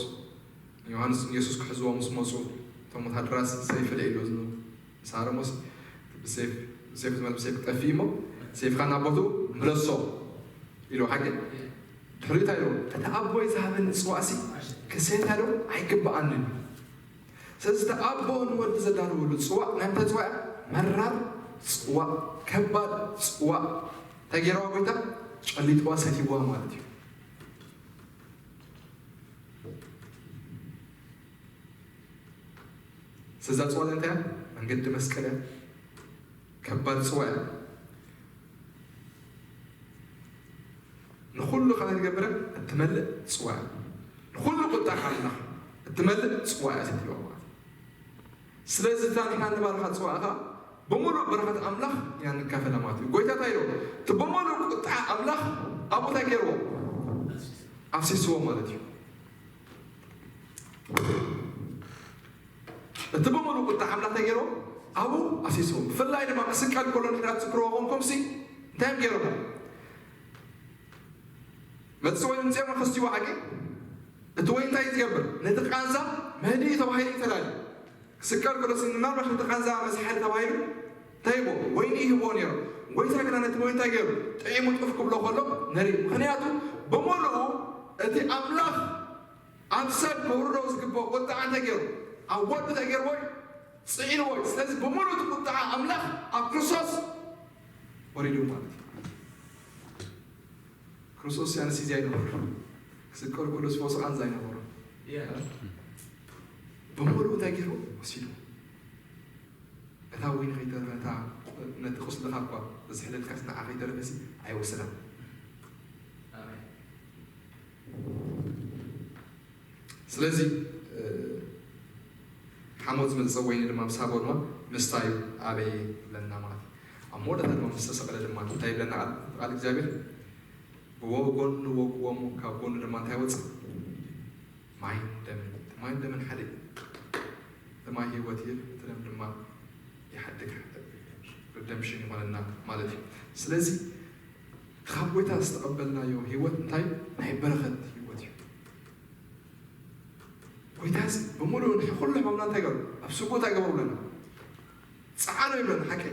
ዮሃንስ ንየሱስ ክሕዝዎ ምስ መፁ እቶም ወታደራት ሰይፊ ልዒሉ እዝኑ ምስ ሃረሞስ ብሰይፍ ዝመል ብሰይፍ ክጠፍእ እሞ ሰይፍካ ናብ ቦትኡ ምለሶ ኢሉ ሓቂ ድሕሪኡ እንታይ ኢሉ እቲ ኣቦይ ዝሃበኒ ፅዋእሲ ክሰትያ ዶ ኣይግበኣንን እዩ። ስለዚ እቲ ኣቦ ንወዲ ዘዳለወሉ ፅዋእ ናይ ምንታይ ፅዋእ እያ? መራር ፅዋእ ከባድ ፅዋእ እንታይ ገይርዋ ጎይታ ጨሊጥዋ ሰትይዋ ማለት እዩ። ስለዛ ፅዋ እንታይ እያ? መንገዲ መስቀል እያ። ከባድ ፅዋ እያ። ንኩሉ ከመይ ትገብረ እትመልእ ፅዋ እያ። ንኩሉ ቁጣ ኣምላኽ እትመልእ ፅዋ እያ ሰትይዋ ማለት እዩ። ስለዚ እታ ንሕና ንባርኻ ፅዋ እኻ ብምሉእ በረኸት ኣምላኽ ኢና ንካፈላ ማለት እዩ። ጎይታ እንታይ ኢሉ እቲ ብምሉእ ቁጣ ኣምላኽ ኣብኡ እንታይ ገይርዎ ኣፍሲስዎ ማለት እዩ። እቲ ብምሉእ ቁጣ ኣምላኽ እንታይ ገይርዎ ኣብኡ ኣፍሲስዎ። ብፍላይ ድማ ክስቀል ከሎ ንሕና ትዝክርዎ ኮንኩምሲ እንታይ እዮም ገይሮም? መፅእ ወይን ምፅኦም ከስትይዎ ሓቂ እቲ ወይን እንታይ ዝገብር ነቲ ቃንዛ መህድኢ ተባሂሉ እዩ ተዳልዩ። ክስቀል ከሎሲ ምናልባሽ ነቲ ቃንዛ መስሓሊ ተባሂሉ እንታይ ይቦ ወይኒ ይህቦ ነይሩ። ጎይታ ግና ነቲ ወይን እንታይ ገይሩ ጥዒሙ ጡፍ ክብሎ ከሎ ንርኢ። ምክንያቱ ብምሉኡ እቲ ኣምላኽ ኣብ ሰብ ከውርዶ ዝግብኦ ቁጣ እንታይ ገይሩ ኣብ ወዱ እንታይ ገይርዎ እዩ ፅዒንዎ እዩ። ስለዚ ብምሉእ እቲ ቁጣ ኣምላኽ ኣብ ክርስቶስ ወሪዱ ማለት እዩ። ክርስቶስ ያንስ እዚ ኣይነበሩ ክስቀል ከሎ ዝፈወሱ ቃንዛ ኣይነበሩ ብምሉእ እንታይ ገይሩ ወሲዱ እታ ወይኒ ከይተረፈ እታ ነቲ ቁስልኻ እኳ ዘስሕለልካስ ንዓ ከይተረፈሲ ኣይወሰዳን። ስለዚ ሓሞት ዝመፀ ወይኒ ድማ ምስ ሃቦ ድማ ምስታዩ ኣበየ ይብለና ማለት እዩ። ኣብ መወዳእታ ድማ ምስ ተሰቕለ ድማ እንታይ ይብለና ቃል እግዚኣብሔር ብወጎኑ ወግዎ እሞ ካብ ጎኑ ድማ እንታይ ወፅእ ማይን ደምን እቲ ማይን ደምን ሓደ እዩ። እቲ ማይ ህይወት ይህብ እቲ ደም ድማ ይሓድግ redemption ይኾነና ማለት እዩ። ስለዚ ካብ ጎይታ ዝተቐበልናዮ ህይወት እንታይ ናይ በረኸት ህይወት እዩ። ጎይታስ ብምሉእ ኩሉ ሕማምና እንታይ ገሩ ኣብ ስጉ እንታይ ገበሩ ብለና ፀዓኖ ይብለና ሓቂ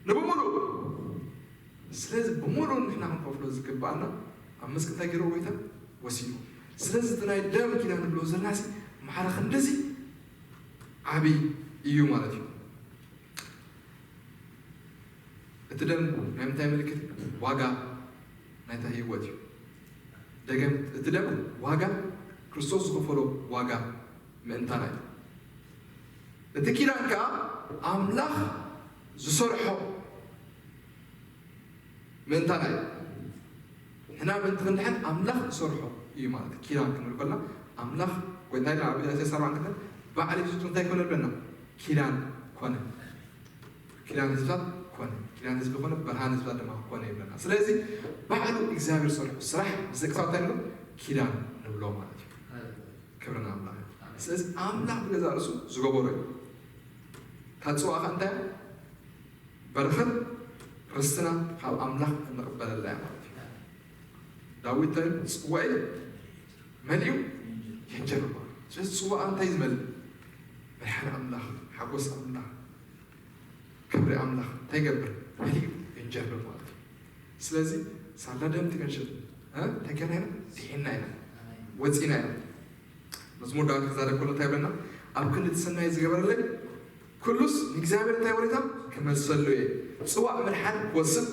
ንብምሉእ ስለዚ ብምሉእ ንሕና ክንከፍሎ ዝግባኣና ኣብ መስቀል እንታይ ገይርዎ ጎይታ ወሲዱ። ስለዚ እቲ ናይ ደም ኪዳን ንብሎ ዘለናሲ ማዕረ ክንድዚ ዓብይ እዩ ማለት እዩ። እቲ ደም ናይ ምንታይ ምልክት እዩ? ዋጋ ናይታ ህይወት እዩ። ደገም እቲ ደም ዋጋ ክርስቶስ ዝኸፈሎ ዋጋ ምእንታና እዩ። እቲ ኪዳን ከዓ ኣምላኽ ዝሰርሖ ምእንታና እዩ። ንሕና ምእንቲ ክንድሕን ኣምላኽ ዝሰርሖ እዩ ማለት እዩ። ኪዳን ክንብል ከለና ኣምላኽ ጎይታ ኢልና ኣብ ኢሳያስ ኣርባዕተ ክልተ ባዕሉ የሱስ እንታይ ኮነ ብለና? ኪዳን ኮነ። ኪዳን ህዝብታት ኮነ። ኪዳን ህዝቢ ኮነ፣ ብርሃን ህዝብታት ድማ ኮነ ይብለና። ስለዚ ባዕሉ እግዚኣብሔር ዝሰርሖ ስራሕ ምስ ደቂ ሰባት እንታይ ንብሎ? ኪዳን ንብሎ ማለት እዩ። ክብሪ ንኣምላኽ። ስለዚ ኣምላኽ ብገዛእ ርእሱ ዝገበሮ እዩ። እታ ጽዋእ ከ እንታይ እያ? በረኸት ርስትና ካብ ኣምላኽ እንቕበለላ እያ ማለት እዩ። ዳዊት እንታይ ኢሉ? ጽዋኤ መሊኡ የንጀርባ። ስለዚ ጽዋእ እንታይ እዩ ዝመልእ? ብርሃን ኣምላኽ፣ ሓጎስ ኣምላኽ፣ ክብሪ ኣምላኽ እንታይ ይገብር? መሊኡ የንጀርባ ማለት እዩ። ስለዚ ሳላ ደም ትገንሽል እ? እንታይ ገርና ኢና? ድሒና ኢና። ወፂና ኢና። መዝሙር ዳዊት ክዛረብ ከሎ እንታይ ይብለና? ኣብ ክንዲ እቲ ሰናይ ዝገበረለይ ኩሉስ ንእግዚኣብሔር እንታይ ወሬታ ክመልሰሉ እየ። ጽዋእ ምድሓን ክወስድ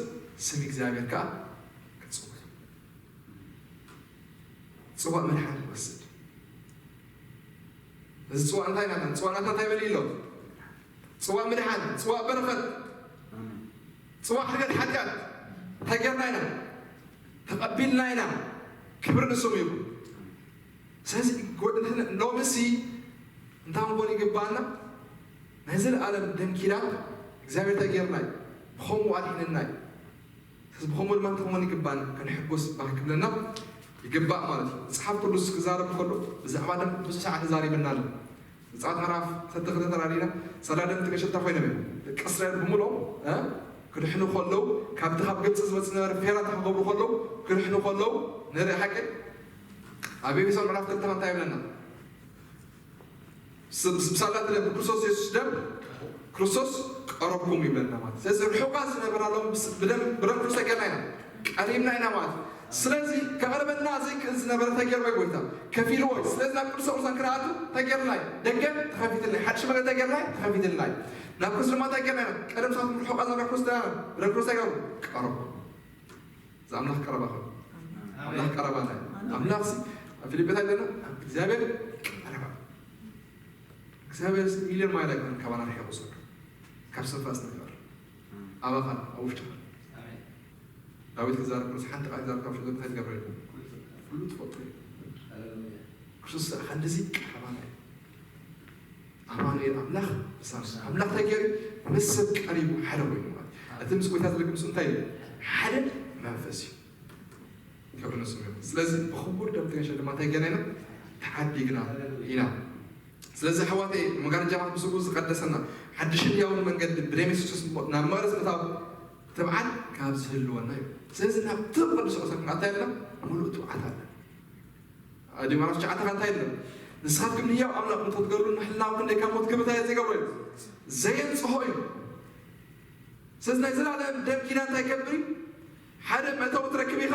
ስም እግዚኣብሔር ከዓ ክጽውዕ። ጽዋእ መድሓን ይወስድ። እዚ ጽዋእ እንታይ ናትና? ጽዋእ ናትና እንታይ በል ኣሎ? ጽዋእ ምድሓን፣ ጽዋእ በረኸት፣ ጽዋእ ሕርገት ሓጢኣት እንታይ ጌርና ኢና? ተቐቢልና ኢና። ክብሪ ንስሙ ይኹን። ስለዚ ጎ-፣ ንሕና ሎምሲ እንታይ ክንኮን ይግባኣና? ናይ ዘለኣለም ደም ኪዳን እግዚኣብሔር እንታይ ጌርና እዩ? ብኸምኡ ኣድሒንና እዩ። ስለዚ ብኸምኡ ድማ እንታይ ክንኮን ይግባኣና? ክንሕጎስ ባህ ክብለና ይግባእ ማለት እዩ። መጽሓፍ ቅዱስ ክዛረብ ከሎ ብዛዕባ ደም ብዙሕ ሰዓት ተዛሪብና ኣሎ። ዘጸኣት ምዕራፍ ክልተ ተራዲና፣ ሳላ ደም ትገሸታ ኮይኖም እዮም። ደቂ እስራኤል ብምልኦም፣ እ፣ ክድሕኑ ከለዉ፣ ካብቲ ካብ ግብጺ ዝመጽእ ዝነበረ ፌራ ክገብሩ ከለዉ፣ ክድሕኑ ከለዉ ንርኢ ሓቂ። ኣብ ኤፌሶን ምዕራፍ ክልተ እንታይ ይብለና? ስ-፣ ስ-፣ ብሳላ ደም፣ ብክርስቶስ የሱስ ደም፣ ክርስቶስ ቀረብኩም ይብለና ማለት። ስለዚ ርሑቓት ዝነበርና ሎም ብስ-፣ ብደም፣ ብደም ክርስቶስ ጌርና ኢና፣ ቀሪብና ኢና ማለት። ስለዚ ከቕርበና ዘይክእል ዝነበረ እንታይ ጌርዎ እዩ ጎይታ? ከፊልዎ እዩ። ስለዚ ናብ ቅዱስ ቅዱሳን ክንኣቱ እንታይ ጌርና እዩ? ደገ ተኸፊትልና እዩ። ሓድሽ መገዲ እንታይ ጌርና እዩ? ተኸፊትልና እዩ። ናብ ክርስቶስ ድማ እንታይ ጌርና ኢና? ቀደም ሳት ርሑቓት ዝነበረ ክርስቶስ ኢና። ብደም ክርስቶስ እንታይ ጌርዎ? ቀረብኩም። እዚ ኣምላኽ ቀረባ ኸም ኣምላኽ ቀረባ ናይ ኣምላኽ ሲ ኣብ ፊልጵ እንታይ ኣለና? ኣብ እግዚኣብሔር ቀረባ። እግዚኣብሔር ሲ ሚልዮን ማይል ኣይኮነን ካባና ርሒቑ ዘሎ። ካብ ስንፋስ ንግበር። ኣባኻ ኣብ ውሽጥኻ። ዳዊት ክዛረብ ከሎ ሓንቲ ቃል ክዛረብ ካብ ሽቶ እንታይ ትገብር ኢሉ? ኩሉ ትፈልጦ እዩ። ክርስቶስ ሲ ክንድዚ ቀረባና እዩ። ኣማኑኤል ኣምላኽ ምሳና። ኣምላኽ እንታይ ገይሩ? ምስ ሰብ ቀሪቡ ሓደ ኮይኑ ማለት እዩ። እቲ ምስ ጎይታ ዝልክ ምስ እንታይ እዩ? ሓደ መንፈስ እዩ። ክብሪ ንስሙ ይኹን። ስለዚ ብኽቡር ደም ተገንሸ ድማ እንታይ ገና ኢና? ተዓዲግና ኢና። ስለዚ ኣሕዋተይ መጋረጃ ማለት ምስኡ ዝቀደሰና ሓድሽን ህያውን መንገዲ ብደም የሱስ ክርስቶስ ናብ መቕደስ ምእታው ትብዓት ካብ ዝህልወና እዩ። ስለዚ ናብ ትም ቅዱስ ቅዱሳን ክንኣቱ ኣለና ምሉእ ትብዓት ኣለና። ኣብ ዲማኖስ ትሽዓተ እንታይ ይብሎ? ንስኻትኩም ንህያው ኣምላኽ እንተትገድሉ ንሕልናኹም ክንደይ ካብ ሞት ክብታ እየ ዘይገብሮ እዩ። ዘየንጽሆ እዩ። ስለዚ ናይ ዘላለም ደም ኪዳን እንታይ ይገብር እዩ? ሓደ መእተዊ ትረክብ ኢኻ፣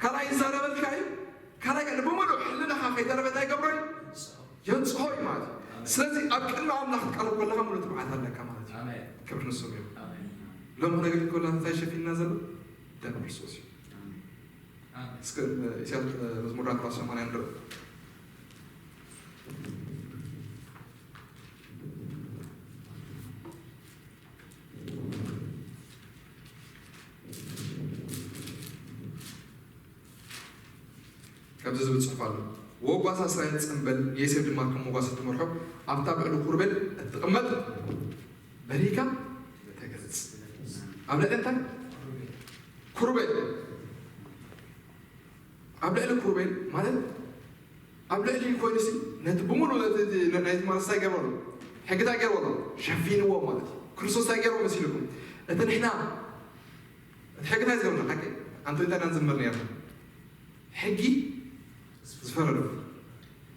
ካልኣይ ይዛረበልካ እዩ፣ ካልኣይ ከኣ ብሙሉእ ሕልናኻ ከይተረፈ እንታይ ይገብሮ እዩ? የንጽሆ እዩ ማለት እዩ። ስለዚ ኣብ ቅድሚ ኣምላኽ ክትቀርብ ከለኻ ሙሉእ ትብዓት ኣለካ ማለት እዩ። ኣሜን። ክብሪ ንስሙ እዩ። ኣሜን። ሎም ክነገልግል ከለና እንታይ ሸፊንና ዘሎ? ደም ክርስቶስ እዩ። ኣሜን። እስከ ኢሳያስ መዝሙር ኣርባዕተ ሰማንያ ንርኢ። ከምዚ ዝብል ጽሑፍ ኣሎ። ወጓሳ እስራኤል ጽምበል፣ ንዮሴፍ ድማ ከም መጓሰ ትመርሖ፣ ኣብታ ኣብ ልዕሊ ኩሩቤል እትቕመጥ በሪካ ተገለጽ። ኣብ ልዕሊ እንታይ? ኩሩቤል። ኣብ ልዕሊ ኩሩቤል ማለት ኣብ ልዕሊ ኮይኑሲ ነቲ ብምሉእ ነቲ፣ ነቲ፣ ናይ ትማል እንታይ ገበሩ? ሕጊ እንታይ ገበሩ? ሸፊንዎ ማለት እዩ። ክርስቶስ እንታይ ገይርዎ መሲልኩም? እቲ ንሕና፣ እቲ ሕጊ እንታይ ዝገብርና? ሓቂ ኣንቶ እንታይ ኢና ንዝምር ነርና? ሕጊ ዝፈረዱ።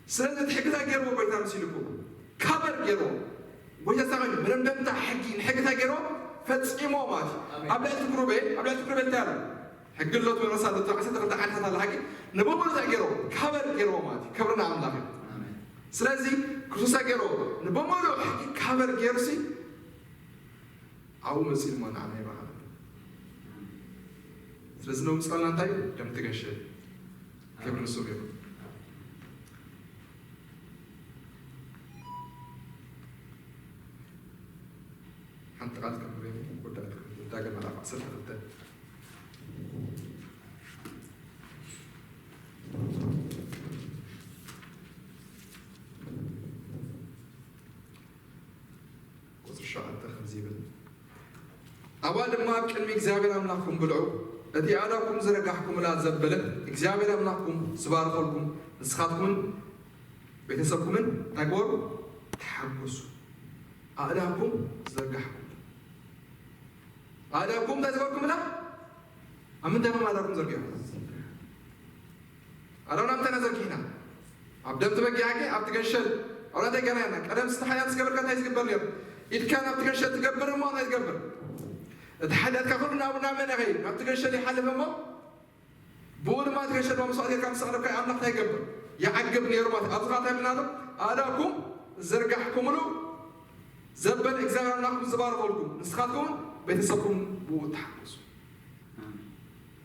ስለዚ እቲ ሕጊ እንታይ ገይርዎ? ጎይታ መሲልኩም ካበር ገይርዎ። ጎይታ እንታይ ኮይኑ? መደምደምታ ሕጊ፣ ንሕጊ እንታይ ገይርዎ? ፈጺምዎ ማለት እዩ። ኣሜን። ኣብ ልዕሊ ኩሩቤል፣ ኣብ ልዕሊ ኩሩቤል እንታይ ኣሎ? ሕጊ ኣሎ ትብል ርእሳ ኣሎ፣ ዓሰርተ ክልተ ዓድታት ኣላ። ሕጊ ንብምሉእ እንታይ ገይርዎ? ካበር ገይርዎ ማለት እዩ። ክብሪ ንኣምላኽ እዩ። ኣሜን። ስለዚ ክርስቶስ እንታይ ገይርዎ? ንብምሉእ ሕጊ ካበር ገይሩሲ ኣብኡ መጺኡ ድማ ንዓና ይባህል። ስለዚ ነውጽኣልና እንታይ እዩ? ደም ትገሸ። ክብሪ ንስሙ ይኹን። ሓንቲ ቃል ከንብብ እየ፣ ክወዳእ፣ ዳግም ምዕራፍ ዓሰርተ ክልተ። ቁጽሪ ሸውዓተ ከምዚ ይብል፣ ኣብኣ ድማ ኣብ ቅድሚ እግዚኣብሔር ኣምላኽኩም ብልዑ፣ እቲ ኣእዳውኩም ዝዘርጋሕኩምላ ዘበለ እግዚኣብሔር ኣምላኽኩም ዝባርኸልኩም፣ ንስኻትኩምን ቤተሰብኩምን እንታይ ግበሩ? ተሓጎሱ። ኣእዳውኩም ዝዘርጋሕኩም፣ ኣእዳውኩም እንታይ ዝገበርኩምላ? ኣብ ምንታይ ኢኹም ኣእዳውኩም ዘርጊሖም? ኣእዳውና ምንታይ ኢና ዘርጊሕና? ኣብ ደም ትበጊዓ፣ ኣብቲ ገንሸል ኣእዳው እንታይ ገይርና? ቀደም ስቲ ሓጢኣት ዝገበርካ እንታይ ዝግበር ነይሩ? ኢድካ ናብቲ ገንሸል ትገብር እሞ እንታይ ዝገብር? እቲ ሓጢኣትካ ኩሉ ናብ፣ ናብ መን ይኸይድ? ናብቲ ገንሸል ይሓልፍ እሞ ብኡ ድማ እቲ ገንሸል ድማ መስዋእቲ ጌርካ ምስ ኣቕረብካዮ ኣምላኽ እንታይ ይገብር? ይዓግብ ነይሩ ማለት እዩ። ኣብዚ ኸዓ እንታይ ኢልና ኣሎ? ኣእዳውኩም ዘርጋሕኩምሉ ዘበለ እግዚኣብሔር ኣምላኽኩም ዝባርኸልኩም፣ ንስኻትኩም ቤተሰብኩም ብኡ ተሓጎሱ። ኣሜን።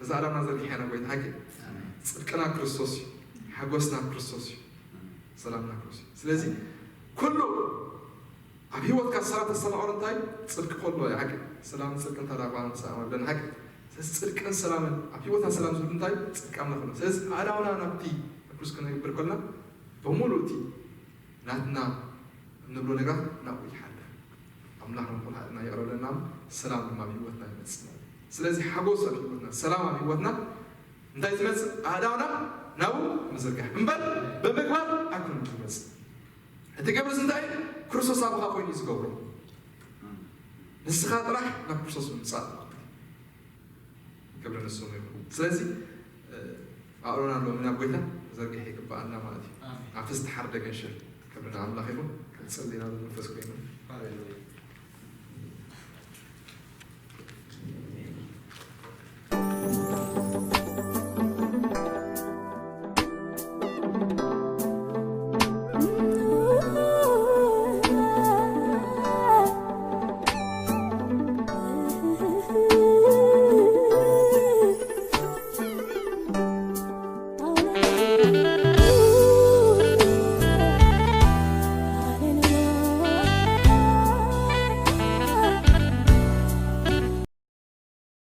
እዚ ኣእዳውና ዘርጊሕና ጎይታ ሓቂ ኣሜን። ጽድቅና ክርስቶስ እዩ። ሓጎስና ክርስቶስ እዩ። ሰላምና ክርስቶስ እዩ። ስለዚ ኩሉ ኣብ ህይወትካ ሰላም ተስተማቕሮ እንታይ? ጽድቂ ከሎ እዩ። ሓቂ ሰላም ጽድቂ እንተ ደኣ ኳ ንሰማዕ ኣለና። ሓቂ ስለዚ ጽድቅን ሰላምን ኣብ ህይወትና ሰላም ዝህሉ እንታይ? ጽድቂ ኣምላኽ ኣሎ። ስለዚ ኣእዳውና ናብቲ ክርስቶስ ክነግብር ከለና ብምሉእ እቲ ናትና እንብሎ ነገራት ናብኡ ይሓልፍ። ኣምላኽ ንኹሉ ሓጢኣትና ይቕረ ብለና፣ ሰላም ድማ ኣብ ህይወትና ይመጽእ ማለት እዩ። ስለዚ ሓጎስ ኣብ ህይወትና፣ ሰላም ኣብ ህይወትና እንታይ ዝመጽእ? ኣእዳውና ናብኡ ምዝርጋሕ እምበር ብምግባር ኣይኮነን ዝመጽእ። እቲ ግብሪ እንታይ? ክርስቶስ ኣባኻ ኮይኑ እዩ ዝገብሮ። ንስኻ ጥራሕ ናብ ክርስቶስ ምምጻእ ማለት እዩ። ክብሪ ንስሙ ይኹን። ስለዚ ኣእሮና ሎሚ ናብ ጎይታ ዘርግሕ ይግባኣና ማለት እዩ። ኣሜን። ኣብቲ ዝተሓርደ ገንሸል ክብሪ ንኣምላኽ ይኹን። ክንጽሊ ናብ መንፈስ ኮይኑ ሃሌሉያ።